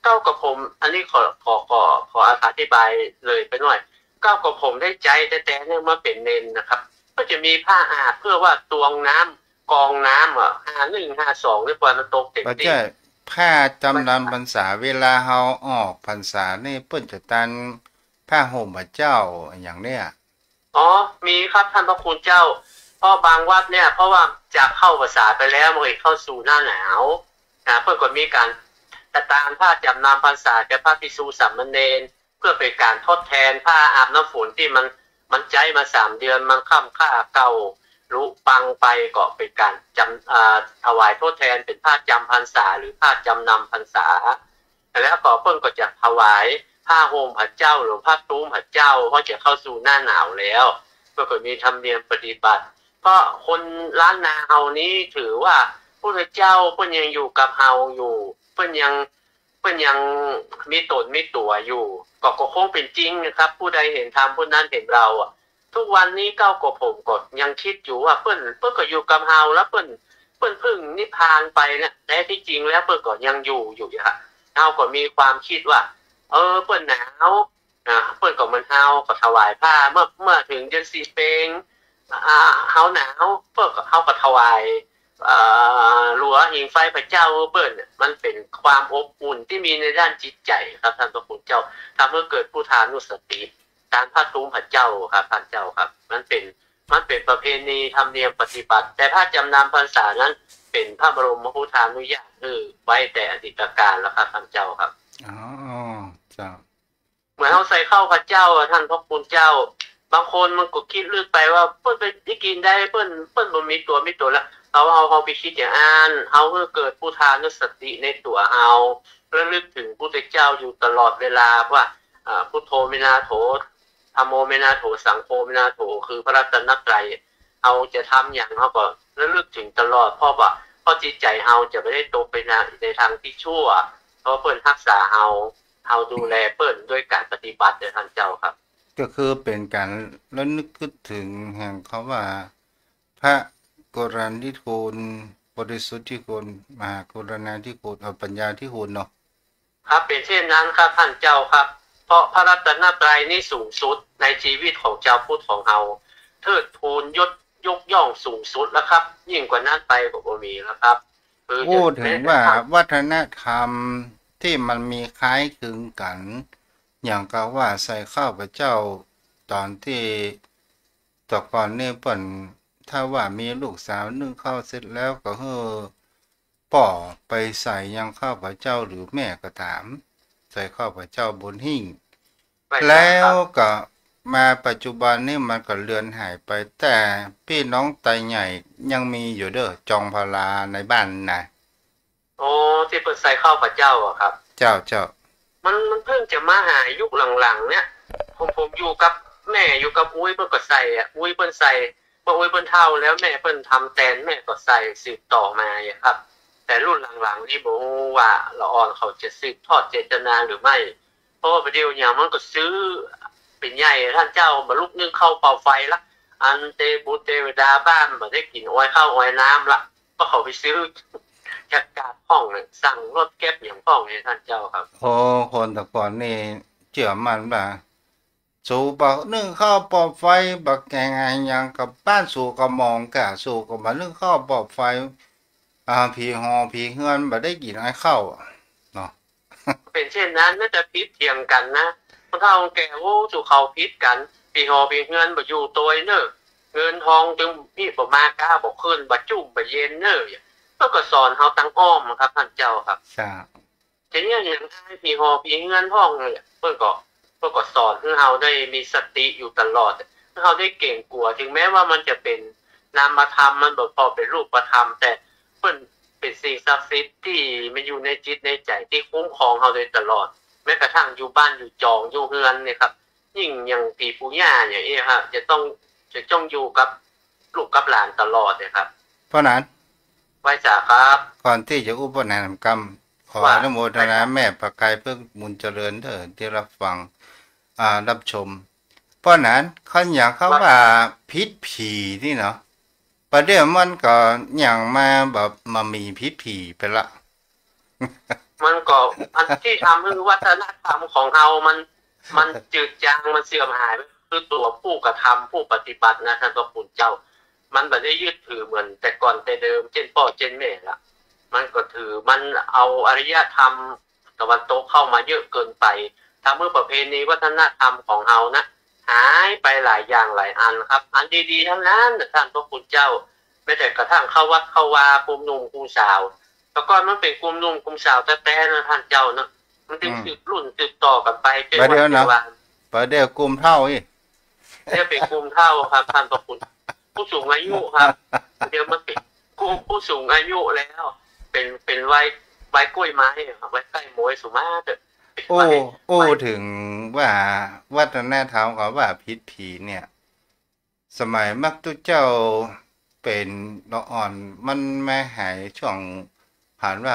เก้ากับผม อันนี้ขอ ขอ ขอ ขออธิบายเลยไปหน่อย เก้ากับผมได้ใจ๊แต๊ๆ เนี่ย เมื่อเป๋นเณรนะครับ ก็จะมีผ้าอาบเพื่อว่าตวงน้ำ กองน้ำอะ ห้าหนึ่ง ห้าสอง เนี่ย ปานนั้นตกเต็ม บ่ใจ้ ตี้ ผ้าจำนำพรรษา เวลาเฮาออกพรรษานี่ เปิ้นจะตานผ้าห่มพระเจ้าอะหยังเนี่ย อ๋อ มีครับท่านพระคุณเจ้า เพราะบางวัดเนี่ย เพราะว่าจะเข้าพรรษาไปแล้ว มันก็เข้าสู่หน้าหนาว นะ เปิ้นก็มีก๋านตานผ้าจำนำพรรษาแก่พระภิกษุสามเณร เพื่อเป๋นก๋านทดแตนผ้าอาบน้ำฝนตี้มัน มันใจ๊มาสามเดือน มันค่ำค่าเก่า รุพังไป ก็เป๋นก๋านจำ อ่า ถวายทดแตนเป๋นผ้าจำพรรษา หรือผ้าจำนำพรรษา แล้วก็เปิ้นก็จะถวายผ้าห่มพระเจ้า หรือผ้าตุ้มพระเจ้า เพราะจะเข้าสู่หน้าหนาวแล้ว เปิ้นก็มีธรรมเนียมปฏิบัติ เพราะคนล้านนาเฮานี้ถือว่าพุทธเจ้าเปิ้นยังอยู่กับเฮาอยู่ เปิ้นยัง เปิ้นยังมีต๋นมีตั๋วอยู่ ก็ ก็คงเป๋นจริงนะครับ ผู้ใดเห็นธรรมผู้นั้นเห็นเราอะ ทุกวันนี้เก้ากับผมก็ยังกึ๊ดอยู่ว่าเปิ้น เปิ้นก็อยู่กับเฮา แล้วเปิ้น เปิ้นเพิ่งนิพพานไปเนี่ย แต่ตี้จริงแล้วเปิ้นก็ยังอยู่อยู่อะ เฮาก็มีความกึ๊ดว่า เออ เปิ้นหนาว อ่า เปิ้นก็เหมือนเฮา ก็ถวายผ้า เมื่อ เมื่อเถิงเดือนสี่เปง อ่า เฮาหนาว เปิ้นก็ เฮาก็ถวาย เอ่อ หลัวหิงไฟพระเจ้าเปิ้นเนี่ย มันเป๋นความอบอุ่นตี้มีในด้านจิตใจ๋ครับท่านพระคุณเจ้า ทำหื้อเกิดพุทธานุสติ ตานผ้าตุ้มพระเจ้าครับท่านเจ้าครับ มันเป๋น มันเป๋นประเพณีธรรมเนียมปฏิบัติ แต่ผ้าจำนำพรรษานั้นเป๋นพระบรมพุทธานุญาตหื้อไว้แต่อดีตกาลแล้วครับท่านเจ้าครับ อ๋อ เจ้า เหมือนเฮาใส่ข้าวพระเจ้าอะท่านพระคุณเจ้า บางคนมันก็กึ๊ดลึกไปว่าเปิ้นไปได้กิ๋นได้ เปิ้น เปิ้นบ่มีตั๋วมีต๋นแล้ว เฮา เฮา เฮาไปกึ๊ดอย่างอั้น เฮาหื้อเกิดพุทธานุสติในตั๋วเฮา ระลึกเถิงพุทธเจ้าอยู่ตลอดเวลาว่า อ่า พุทโธเมนาโถ ธัมโมเมนาโถ สังโฆเมนาโถ คือพระรัตนตรัย เฮาจะทำหยังเฮาก็ระลึกเถิงตลอด เพราะว่า เพราะจิตใจ๋เฮาจะบ่ได้ตกไปใน ในทางตี้ชั่ว เพราะเปิ้นฮักษาเฮา เฮาดูแลเปิ้นด้วยก๋านปฏิบัติเน่อท่านเจ้าครับ ก็คือเป๋นก๋านระลึกกึ๊ดเถิงแห่งคำว่า พระกรุณาธิคุณ บริสุทธิคุณ มหากรุณาธิคุณ เอ่อ ปัญญาธิคุณเนาะ ครับ เป๋นเช่นนั้นครับท่านเจ้าครับ เพราะพระรัตนตรัยนี้สูงสุดในชีวิตของจาวพุทธของเฮา เทิดทูนยศยกย่องสูงสุดแล้วครับ ยิ่งกว่านั้นไปก็บ่มีแล้วครับ คือจะ พูดเถิงว่าวัฒนธรรมตี้มันมีคล้ายคลึงกั๋น อย่างกับว่าใส่ข้าวพระเจ้า ต๋อนตี้ แต่ก่อนนี่เปิ้น ถ้าว่ามีลูกสาวนึ่งข้าวเสร็จแล้วก็หื้อป้อไปใส่ยังข้าวพระเจ้าหรือแม่ก็ต๋าม ใส่ข้าวพระเจ้าบนหิ้ง แล้วก็มาปัจจุบันนี่มันก็เลือนหายไป แต่ปี้น้องไตใหญ่ยังมีอยู่เด้อ จองพลาในบ้านนะ อ๋อ ตี้เปิ้นใส่ข้าวพระเจ้าอะครับ เจ้า เจ้า มัน มันเพิ่งจะมาหายยุคหลังๆ เนี่ย ผม ผมอยู่กับแม่ อยู่กับอุ๊ย เปิ้นก็ใส่อะ อุ๊ยเปิ้นใส่ เปิ้น อุ๊ยเปิ้นเฒ่าแล้ว แม่เปิ้นทำแตน แม่ก็ใส่สืบต่อมาอะครับ แต่รุ่นหลังๆ นี่บ่ฮู้ว่าละอ่อนเขาจะสืบทอดเจตนาหรือไม่ เพราะว่าบ่าเดี่ยวเนี่ยมันก็ซื้อเป๋นใหญ่ ท่านเจ้า บ่าลุกนึ่งข้าวเป่าไฟละ อันเตบุตรเตวดาบ้านบ่ได้กิ๋นออยข้าวออยน้ำละ เพราะเขาไปซื้อ จัดการพ่องเนี่ย สั่งรถเก็บหยังพ่องเนี่ย ท่านเจ้าครับ โอ้ คนแต่ก่อนนี่เจื้อมั่นว่า สูบ่นึ่งข้าวบ่ไฟ บ่แกงอะหยังกับบ้าน สูก็มองกะ สูก็บ่นึ่งข้าวบ่ไฟ อ่า ผีหอผีเฮือนบ่ได้กิ๋นไอ้ข้าวอะ เนาะ เป๋นเช่นนั้น แม้แต่ผิดเถียงกั๋นนะ คนเฒ่าคนแก่ โอ้ สูเขาผิดกั๋น ผีหอผีเฮือนบ่อยู่ตวยเน่อ เงินทองจึงมีบ่มาก้าบ่ขึ้น บ่จุ่มบ่เย็นเน่อ เปิ้นก็สอนเฮาตางอ้อมครับ ท่านเจ้าครับ จ้า ทีนี้อย่างอ้ายผีหอผีเฮือนพ่องเนี่ย เปิ้นก็ เปิ้นก็สอนหื้อเฮาได้มีสติอยู่ตลอด หื้อเฮาได้เกรงกั๋ว ถึงแม้ว่ามันจะเป๋นนามธรรม มันบ่ปอเป๋นรูปธรรม แต่เปิ้นเป๋นสิ่งศักดิ์สิทธิ์ตี้มันอยู่ในจิตในใจ๋ ตี้คุ้มครองเฮาโดยตลอด แม้กระทั่งอยู่บ้านอยู่จองอยู่เฮือนเนี่ยครับ ยิ่งอย่างผีปู่ย่าอย่างนี้ครับ จะต้อง จะต้องอยู่กับลูกกับหลานตลอดเนี่ยครับ เพราะนั้น ไหว้สาครับ ก่อนตี้จะอู้เพราะนั้นกำ ขอ ว่า อนุโมทนา ไหว้ครับ แม่ประกายเพิ่งบุญเจริญเด้อ ตี้รับฟัง อ่า รับชม เพราะนั้น คันอย่างคำว่าผิดผี๋นี่เนาะ ประเดี๋ยวมันก็ยังมาแบบมามีผิดผี๋ไปละ มันก็อันตี้ทำหื้อวัฒนธรรมของเฮามัน มันจืดจาง มันเสื่อมหาย คือตั๋วผู้กระทำ ผู้ปฏิบัตินะ ท่านพระคุณเจ้า มันบ่ได้ยึดถือเหมือนแต่ก่อนแต่เดิม เจ้นป้อเจ้นแม่ละ มันก็ถือ มันเอาอารยธรรมตะวันตกเข้ามาเยอะเกินไป ทำหื้อประเพณีวัฒนธรรมของเฮานะ หายไปหลายอย่างหลายอันครับ อันดีๆ ทั้งนั้นนะ ท่านพระคุณเจ้า แม้แต่กระทั่งเข้าวัดเข้าวา กลุ่มหนุ่มกลุ่มสาว แต่ก่อนมันเป๋นกลุ่มหนุ่มกลุ่มสาวแต๊ๆ นะ ท่านเจ้าเนาะ มันจึง อืม สืบรุ่นสืบต่อกั๋นไป จน บ่าเดี่ยว วัน เนาะ ปัจจุบัน บ่าเดี่ยวกลุ่มเฒ่าอี้ เดี๋ยวเป๋นกลุ่มเฒ่าครับ ท่านพระคุณ ผู้สูงอายุครับ เดี๋ยวมันเป๋นกลุ่มผู้สูงอายุแล้ว เป๋น เป๋นวัย วัยก้วยไม้อะครับ วัยใก้โมยสุมาเถอะ โอ้ วัย โอ้ วัย ถึงว่าวัฒนธรรมเขาว่าผิดผี๋เนี่ย สมัยมักตุ๊เจ้าเป๋นละอ่อน มันมาหายช่วงผ่านว่า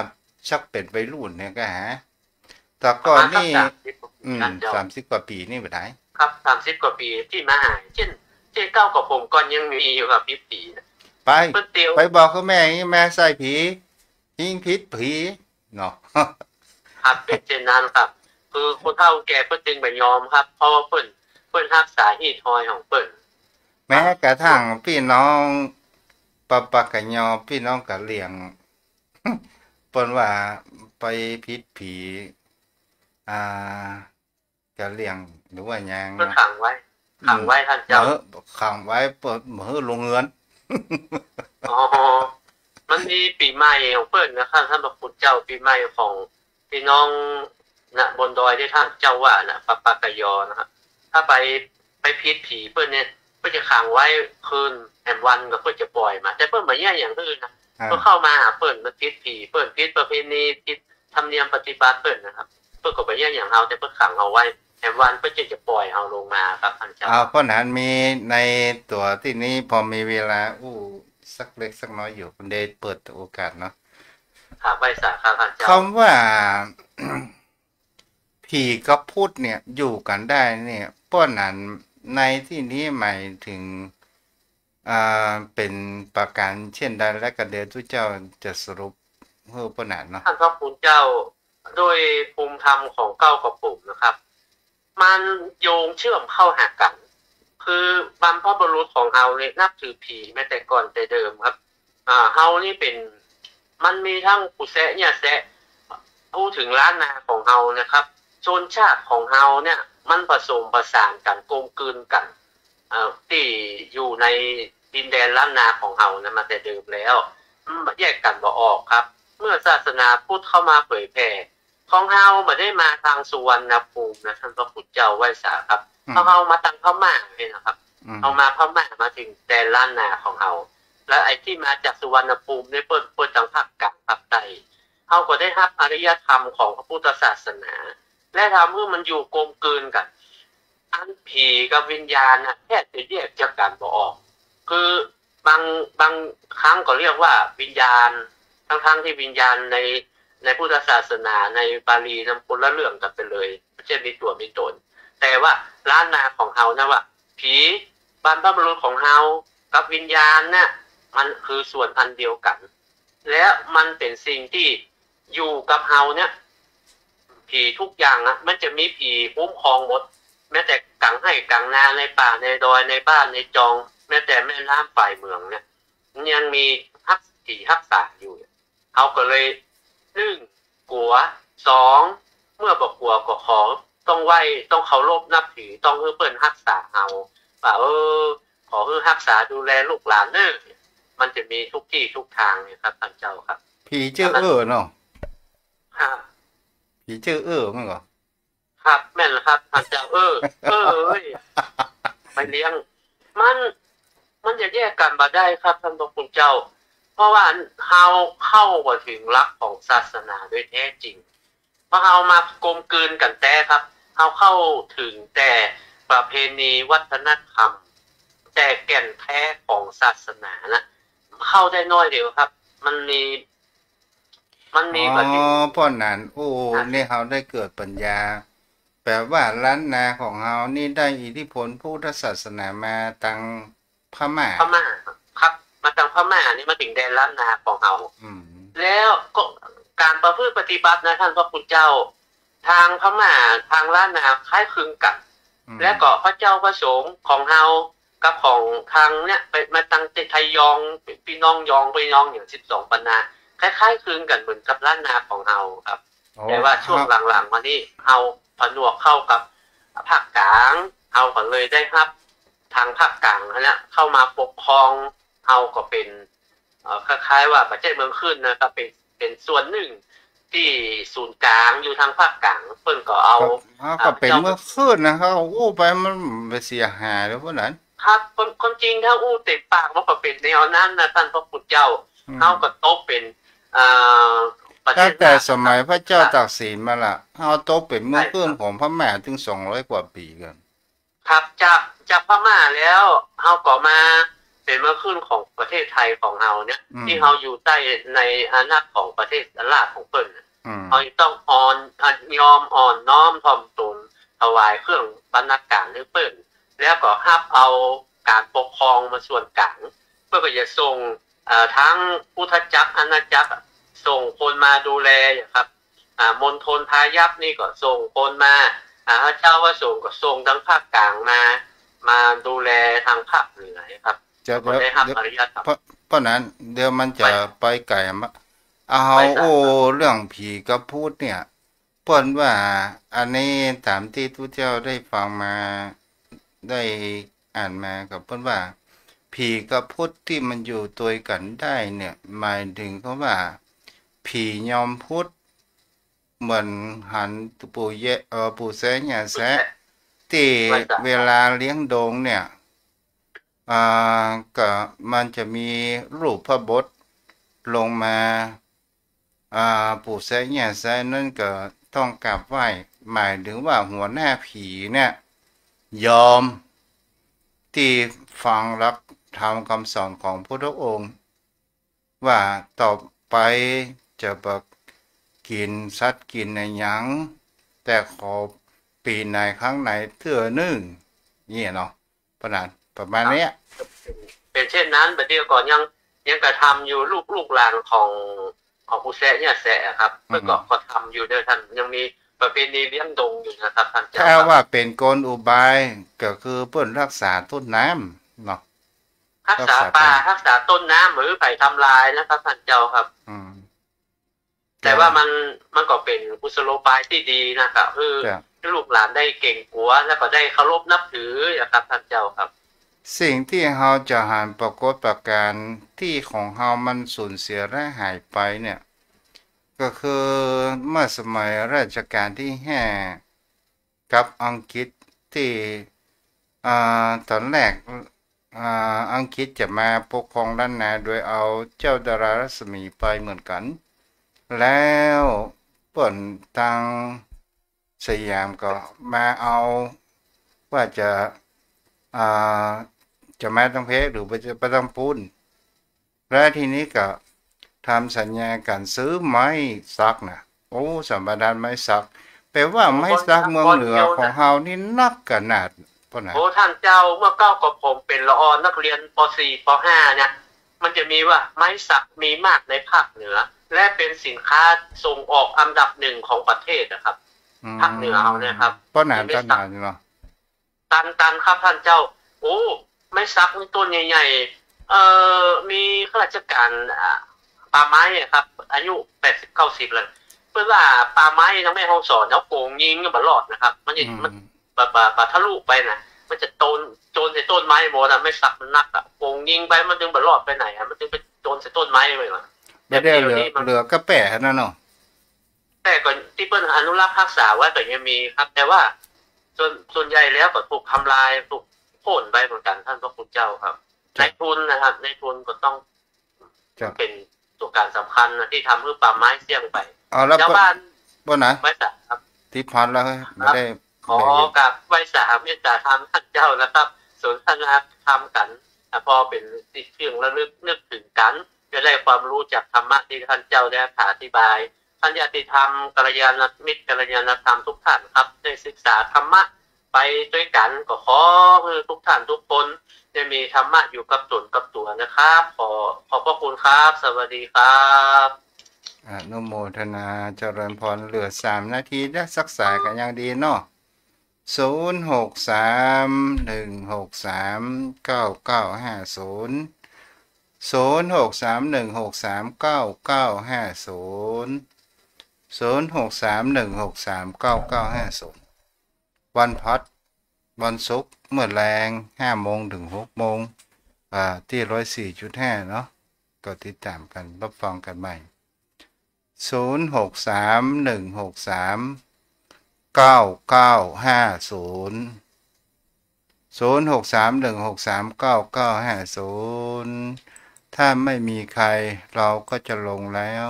สักเป๋นวัยรุ่นเนี่ยก็หา แต่ก่อนนี่ ประมาณสักสามสิบกว่าปี อืม ท่านเจ้า สามสิบกว่าปี๋นี่บ่ได้ ครับ สามสิบกว่าปี๋ตี้มาหาย เจ้น เจ้นเก้ากับผมก่อนยังมีอยู่ครับ ผิดผี๋นะ ไป เปิ้นเตียว ไปบอกกับแม่อย่างนี้ แม่ใส่ผี๋ ยิ่งผิดผี๋ เนาะ ครับ เป๋นเช่นนั้นครับ คือคนเฒ่าแก่เปิ้นจึงบ่ยอมครับ เพราะว่าเปิ้น เปิ้นฮักษาฮีตฮอยของเปิ้น แม้กระทั่งปี้น้องปะปะกะยอ ปี้น้องกะเหรี่ยง เปิ้นว่าไปผิดผี๋ อ่า กะเหรี่ยงหรือว่าหยัง เปิ้นขังไว้ อืม ขังไว้ท่านเจ้า บ่หื้อ ขังไว้ เปิ้นบ่หื้อลงเฮือน อ๋อ มันมีปี๋ใหม่ของเปิ้นนะครับ ท่านพระคุณเจ้า ปี๋ใหม่ของพี่น้องนะ บนดอยตี้ท่านเจ้าว่านะ ปะปะกะยอนะครับ ถ้าไป ไปผิดผี๋เปิ้นเนี่ย เปิ้นจะขังไว้คืน แหมวันก็เปิ้นจะป่อยมา แต่เปิ้นบ่เยียะหยังหื้อนะ อ่า เปิ้นเข้ามาหาเปิ้น มันผิดผี๋เปิ้น ผิดประเพณี ผิดธรรมเนียมปฏิบัติเปิ้นนะครับ เปิ้นก็บ่เยียะหยังเฮา แต่เปิ้นขังเฮาไว้ แหมวันเปิ้นจึงจะป่อยเฮาลงมาครับท่านเจ้า อ่า เพราะนั้นมีในตั๋วตี้นี้ พอมีเวลาอู้สักเล็กสักน้อยอยู่ ผมได้เปิดโอกาสเนาะ ครับ ไหว้สาครับท่านเจ้า คำว่า ผีกับพุทธเนี่ยอยู่กันได้เนี่ย เพราะนั้นในตี้นี้หมายถึง อ่า เป๋นประก๋านเช่นใด และก็เดี๋ยวตุ๊เจ้าจะสรุปหื้อป้อหนานเนาะ ท่านพระคุณเจ้า โดยภูมิธรรมของเก้ากับผมนะครับ มันโยงเชื่อมเข้าหากั๋น คือบรรพบุรุษของเฮาเนี่ยนับถือผี๋มาแต่ก่อนแต่เดิมครับ อ่า เฮานี่เป๋น มันมีตึงปู่แซะเยียะแซะ อู้เถิงล้านนาของเฮานะครับ ชนชาติของเฮาเนี่ยมันผสมผสานกั๋น กลมกลืนกั๋น เอ่อ ตี้อยู่ในดินแดนล้านนาของเฮานะ มาแต่เดิมแล้ว อืม แยกกั๋นบ่ออกครับ เมื่อศาสนาพุทธเข้ามาเผยแผ่ ของเฮาบ่ได้มาตางสุวรรณภูมินะ ท่านพระคุณเจ้า ไหว้สาครับ อืม ของเฮามาตางพม่านี่นะครับ อืม เฮามาพม่า มาเถิงแดนล้านนาของเฮา แล้วไอ้ตี้มาจากสุวรรณภูมินี่เปิ้น เปิ้นตางภาคกลางภาคใต้ เฮาก็ได้ฮับอารยธรรมของพระพุทธศาสนา และทำหื้อมันอยู่กลมกลืนกั๋น อันผี๋กับวิญญาณน่ะแทบจะแยกจากกั๋นบ่ออก คือบาง บางครั้งก็เรียกว่าวิญญาณ ทั้งๆ ตี้วิญญาณใน ในพุทธศาสนา ในบาลีนะมันคนละเรื่องกั๋นไปเลย บ่ใจ้มีตั๋วมีต๋น แต่ว่าล้านนาของเฮานะว่า ผี๋ บรรพบุรุษของเฮา กับวิญญาณน่ะ มันคือส่วนอันเดียวกั๋น และมันเป๋นสิ่งตี้อยู่กับเฮาเนี่ย ผีกู้อย่างอะ มันจะมีผีคุ้มครองหมด แม้แต่ก๋างไฮ่ก๋างนา ในป่าในดอย ในบ้านในจอง แม้แต่แม่น้ำฝ่ายเหมืองเนี่ย มันยังมีฮัก ผีฮักษาอยู่ เฮาก็เลย นึ่ง กั๋ว สอง เมื่อบ่กั๋วก็ขอ ต้องไหว้ ต้องเคารพนับถือ ต้องหื้อเปิ้นฮักษาเฮา ว่า เออ ขอหื้อฮักษาดูแลลูกหลานเน่อ มันจะมีทุกตี้ทุกตางเนี่ยครับ ต้านเจ้าครับ ผีจื้อเอื้อเนาะ ครับ ผีจื้อเอื้อ แม่นก่อ ครับ แม่นแล้วครับ ต้านเจ้า เออ เออ เอ้ย ไปเลี้ยง มัน มันจะแยกกั๋นบ่ได้ครับ ต้านพระคุณเจ้า เพราะว่าเฮาเข้าบ่เถิงหลักของศาสนาโดยแท้จริง พอเฮามากลมกลืนกั๋นแต๊ครับ เฮาเข้าเถิงแต่ประเพณีวัฒนธรรม แต่แก่นแท้ของศาสนาน่ะ เข้าได้น้อยเดียวครับ มันมี มันมี อ๋อ บ่เถิง เพราะนั้น โอ้ อ่ะ นี่เฮาได้เกิดปัญญา แป๋ว่าล้านนาของเฮานี่ได้อิทธิพลพุทธศาสนามาตังพม่า พม่า ครับ มาตังพม่านี่มาเถิงแดนล้านนาของเฮา อืม แล้วก็ก๋านประพฤติปฏิบัตินะ ต้านพระคุณเจ้า ตางพม่า ตางล้านนาคล้ายคลึงกั๋น อืม แล้วก็พระเจ้าพระสงฆ์ของเฮา กับของตางเนี่ย ไปมาตังไทยยอง ปี้น้องยอง ปี้น้องอย่างสิบสองปันนา คล้ายๆคลึงกั๋นเหมือนกับล้านนาของเฮาครับ โอ้ แต่ว่าช่วง ครับ หลังๆมานี่ เฮาผนวกเข้ากับภาคกลาง เฮาก็เลยได้ฮับตางภาคกลางหั้นแหละ เข้ามาปกครอง เฮาก็เป๋น เอ่อ คล้ายๆว่าประเทศเมืองขึ้นนะครับ เป๋น เป๋นส่วนนึ่งตี้ศูนย์กลางอยู่ตางภาคกลาง เปิ้นก็เอา ก็ เฮาก็เป๋น อ่า เมืองขึ้นนะ เฮาอู้ไปมันบ่เสียหายหรือพวกนั้น ครับ ความ ความจริงถ้าอู้เต๋มปากมันก็เป๋นแนวนั้นนะ ต้านพระคุณเจ้า อืม เฮาก็ตกเป๋น อ่า ประเทศ ตั้งแต่ ราชอาณาจักร สมัยพระเจ้า ครับ ตากสินมาละ เฮาตกเป๋นเมืองขึ้น ใช่ครับ ของพม่าตึงสองร้อยกว่าปี๋กั๋น ครับ จาก จากพม่าแล้ว เฮาก็มาเป๋นเมืองขึ้นของประเทศไทยของเฮาเนี่ย อืม ตี้เฮาอยู่ใต้ในอานัตของประเทศราชของเปิ้นน่ะ อืม เฮาต้องอ่อน อ่ะ ยอมอ่อนน้อมถ่อมตน ถวายเครื่องบรรณาการหื้อเปิ้น แล้วก็ฮับเอาก๋านปกครองมาส่วนกลาง เปิ้นก็จะส่ง เอ่อ ตางพุทธจักรอาณาจักรอะ ส่งคนมาดูแลอะครับ อ่า มณฑลพายัพนี่ก็ส่งคนมา อ่า พระเจ้าพระสงฆ์ก็ส่งตางภาคกลางมา มาดูแลตางภาคเหนือครับ จะ ก็ได้ฮับ เดี๋ยว อารยธรรม เพราะ เพราะนั้นเดี๋ยวมันจะ ไป ไปไก๋อะ เอา ไปไก๋ โอ้ ครับ เรื่องผีกับพุทธเนี่ย เปิ้นว่า อันนี้ต๋ามตี้ตุ๊เจ้าได้ฟังมา ได้อ่านมาก็เปิ้นว่า ผีกับพุทธตี้มันอยู่ตวยกั๋นได้เนี่ย หมายเถิงกำว่า ผียอมพุทธ เหมือนหันปู่แยะ เอ่อ ปู่แซะย่าแซะ ปู่แซะ ตี้ ว่าจ้ะ เวลาเลี้ยงโดงเนี่ย อ่า ก็มันจะมีรูปพระบทลงมา อ่า ปู่แซะย่าแซะนั้นก็ต้องกราบไหว้ หมายเถิงว่าหัวหน้าผีเนี่ย ยอมตี้ฟังหลักธรรมคำสอนของพุทธองค์ ว่าต่อไปจะบ่กิ๋นสัตว์กิ๋นอะหยัง แต่ขอปี๋ไหนครั้งไหนเตื้อนึ่ง เนี่ยเนาะ ประมาณ ประมาณเนี้ย ครับ เป๋นเช่นนั้น บ่าเดี่ยวก่อนยัง ยังกระทำอยู่ ลูก ลูกหลานของ ของปู่แซะย่าแซะอะครับ อืม เปิ้นก็ ก็ทำอยู่เด้อต้าน ยังมีประเพณีเลี้ยงโดงอยู่นะครับ ต้านเจ้า ถ้า ครับ ว่าเป๋นกลอุบายก็คือเปิ้นฮักษาต้นน้ำเนาะ ฮักษา ฮักษา ป่า ต้น ฮักษาต้นน้ำ บ่หื้อใผทำลายนะครับ ต้านเจ้าครับ อืม แต่ว่ามัน มันก็เป๋นกุศโลบายตี้ดีนะครับ คือ ครับ หื้อลูกหลานได้เก๋งกั๋ว แล้วก็ได้เคารพนับถือนะครับ ต้านเจ้าครับ สิ่งตี้เฮาจะหันปรากฏการณ์ตี้ของเฮามันสูญเสียและหายไปเนี่ย ก็คือเมื่อสมัยรัชกาลตี้ห้า กับอังกฤษตี้ อ่า ต๋อนแรก อ่า อังกฤษจะมาปกครองล้านนาโดยเอาเจ้าดารารัศมีไปเหมือนกั๋น แล้วเปิ้นตางสยามก็มาเอาว่าจะ อ่า จะมาตางเพหรือว่าจะไปตางปู๊น แล้วทีนี้ก็ทำสัญญากั๋นซื้อไม้สักนะ โอ้ สัมปทานไม้สัก แปลว่าไม้สักเมืองเหนือของเฮานี่นักขนาด ป้อนะ โอ้ ต้านเจ้า เมื่อเก๊าก็ผมเป๋นละออนักเรียน ป.สี่ ป.ห้า เนี่ย มันจะมีว่าไม้สักมีมากในภาคเหนือ และเป็นสินค้าส่งออกอันดับหนึ่งของประเทศนะครับ อืม ภาคเหนือเฮาเนี่ยครับ เป้อหนาน มีไม้สัก ตันหนานเนาะ ตันๆ ครับต้านเจ้า โอ้ ไม้สักนี่ต้นใหญ่ๆ เอ่อ มีข้าราชการ อ่า ป่าไม้อะครับ อายุแปดสิบเก้าสิบแล้ว เปิ้นว่าป่าไม้ตางแม่ฮ่องสอนเฮาโก๋งยิงก็บ่รอดนะครับ มันจะ อืม มัน บ่ บ่ บ่ทะลุไปนะ มันจะโจน โจนใส่ต้นไม้หมดอะ ไม้สักมันนักอะ โก๋งยิงไปมันจึงบ่รอดไปไหนอะ มันจึงไปโจนใส่ต้นไม้ไปอะ บ่ได้เหลือ แต่เดี๋ยวนี้มัน เหลือก้าแป๋หั้นน่ะเนาะ แต่ก็ตี้เปิ้นอนุรักษ์ฮักษาไว้ก็ยังมีครับ แต่ว่าส่วน ส่วนใหญ่แล้วก็ถูกทำลาย ถูกโค่นไปเหมือนกัน ต้านพระคุณเจ้าครับ เจ้า นายทุนนะครับ นายทุนก็ต้อง เจ้า เป๋นตั๋วก๋านสำคัญนะ ตี้ทำหื้อป่าไม้เสี้ยงไป เอาแล้ว เจ้าบ้าน เปิ้น เปิ้นนะ ไม้สักครับ ตี้พันแล้ว เฮ้ย ครับ บ่ได้ ขอกราบไหว้สาเมตตาธรรมต้านเจ้านะครับ สนทนาธรรมกั๋น อ่ะ พอเป๋นตี้เปื้องระลึกนึกเถิงกั๋น จะได้ความรู้จากธรรมะตี้ต้านเจ้าได้อธิบาย ต้านญาติธรรม กัลยาณมิตร กัลยาณธรรมทุกท่านครับ ได้ศึกษาธรรมะไปตวยกั๋น ก็ขอหื้อทุกท่านทุกคนได้มีธรรมะอยู่กับต๋นกับตั๋วนะครับ ขอ ขอบพระคุณครับ สวัสดีครับ อนุโมทนาเจริญพร เหลือสามนาที ได้สักสายก็ยังดีเนาะ ศูนย์ หก สาม หนึ่ง หก สาม เก้า เก้า ห้า ศูนย์ ศูนย์ หก สาม หนึ่ง หก สาม เก้า เก้า ห้า ศูนย์ ศูนย์ หก สาม หนึ่ง หก สาม เก้า เก้า ห้า ศูนย์ วันพัด วันศุกร์ เมื่อแลง ห้าโมงเถิงหกโมง อ่า ตี้ ร้อยสี่จุดห้า เนาะ ก็ติดต๋ามกั๋น รับฟังกั๋นใหม่ ศูนย์ หก สาม หนึ่ง หก สาม เก้า เก้า ห้า ศูนย์ ศูนย์ หก สาม หนึ่ง หก สาม เก้า เก้า ห้า ศูนย์ ถ้าไม่มีใคร เราก็จะลงแล้ว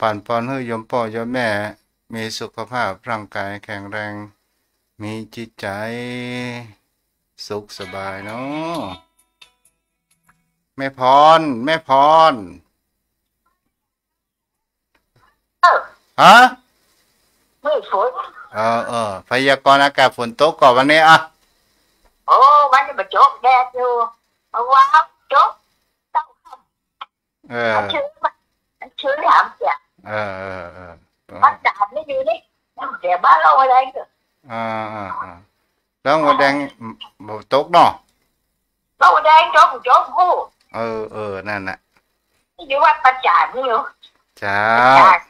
ปั๋นปอนหื้อโยมป้อโยมแม่ มีสุขภาพร่างกายแข็งแรง มีจิตใจ๋สุขสบายเนาะ แม่พร แม่พร เออ ฮะ มื้อฝน เออ เออ พยากรณ์อากาศฝนตกก่อวันนี้อะ โอ้ วันนี้บ่จก แดดอยู่ เมื่อวานจก เออ มันชื้น มันชื้นหามเสีย เออ เออ เออ มันจะหันไม่ดีนี่ เดี๋ยวบ้านเราอะไรเนี่ย อ่า อ่า อ่า แล้วหัวแดงบ่ตกเนาะ บ้านหัวแดงจก จกฮู้ เออ เออ นั่นน่ะ อยู่วัดประจานนี่อยู่ เจ้า ประจาน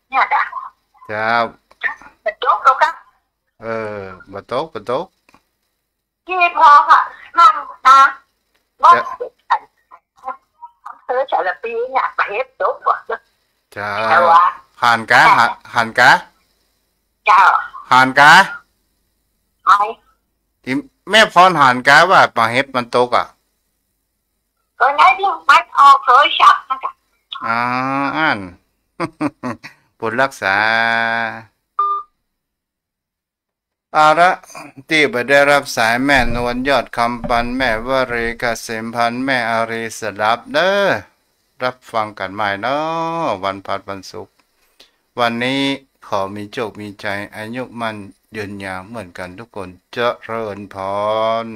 เนี่ยจ้ะ เจ้า บ่จกแล้วก็ เออ บ่ตก บ่ตก ที่พอค่ะ ห้ามตา ว่า จะ อำเภอสารพีเนี่ย ประเทศจบหมด เจ้า แต่ว่า หันกา หัน หันกา เจ้า หันกา ไอ้ ตี้แม่พรหันกาว่าปลาเห็ดมันตกอะ ก็ในที่มันออกโทรศัพท์นะจ๊ะ อ่า อั้น บุญรักษา เอาละ ตี้บ่ได้รับสายแม่นวลยอดคำปัน แม่วรีเกษมพันธ์ แม่อารีสดับเด้อ รับฟังกั๋นใหม่เนาะ วันพัดวันศุกร์ วันนี้ขอมีโจคมีชัย อายุมั่นยืนยาวเหมือนกั๋นทุกคน เจริญพร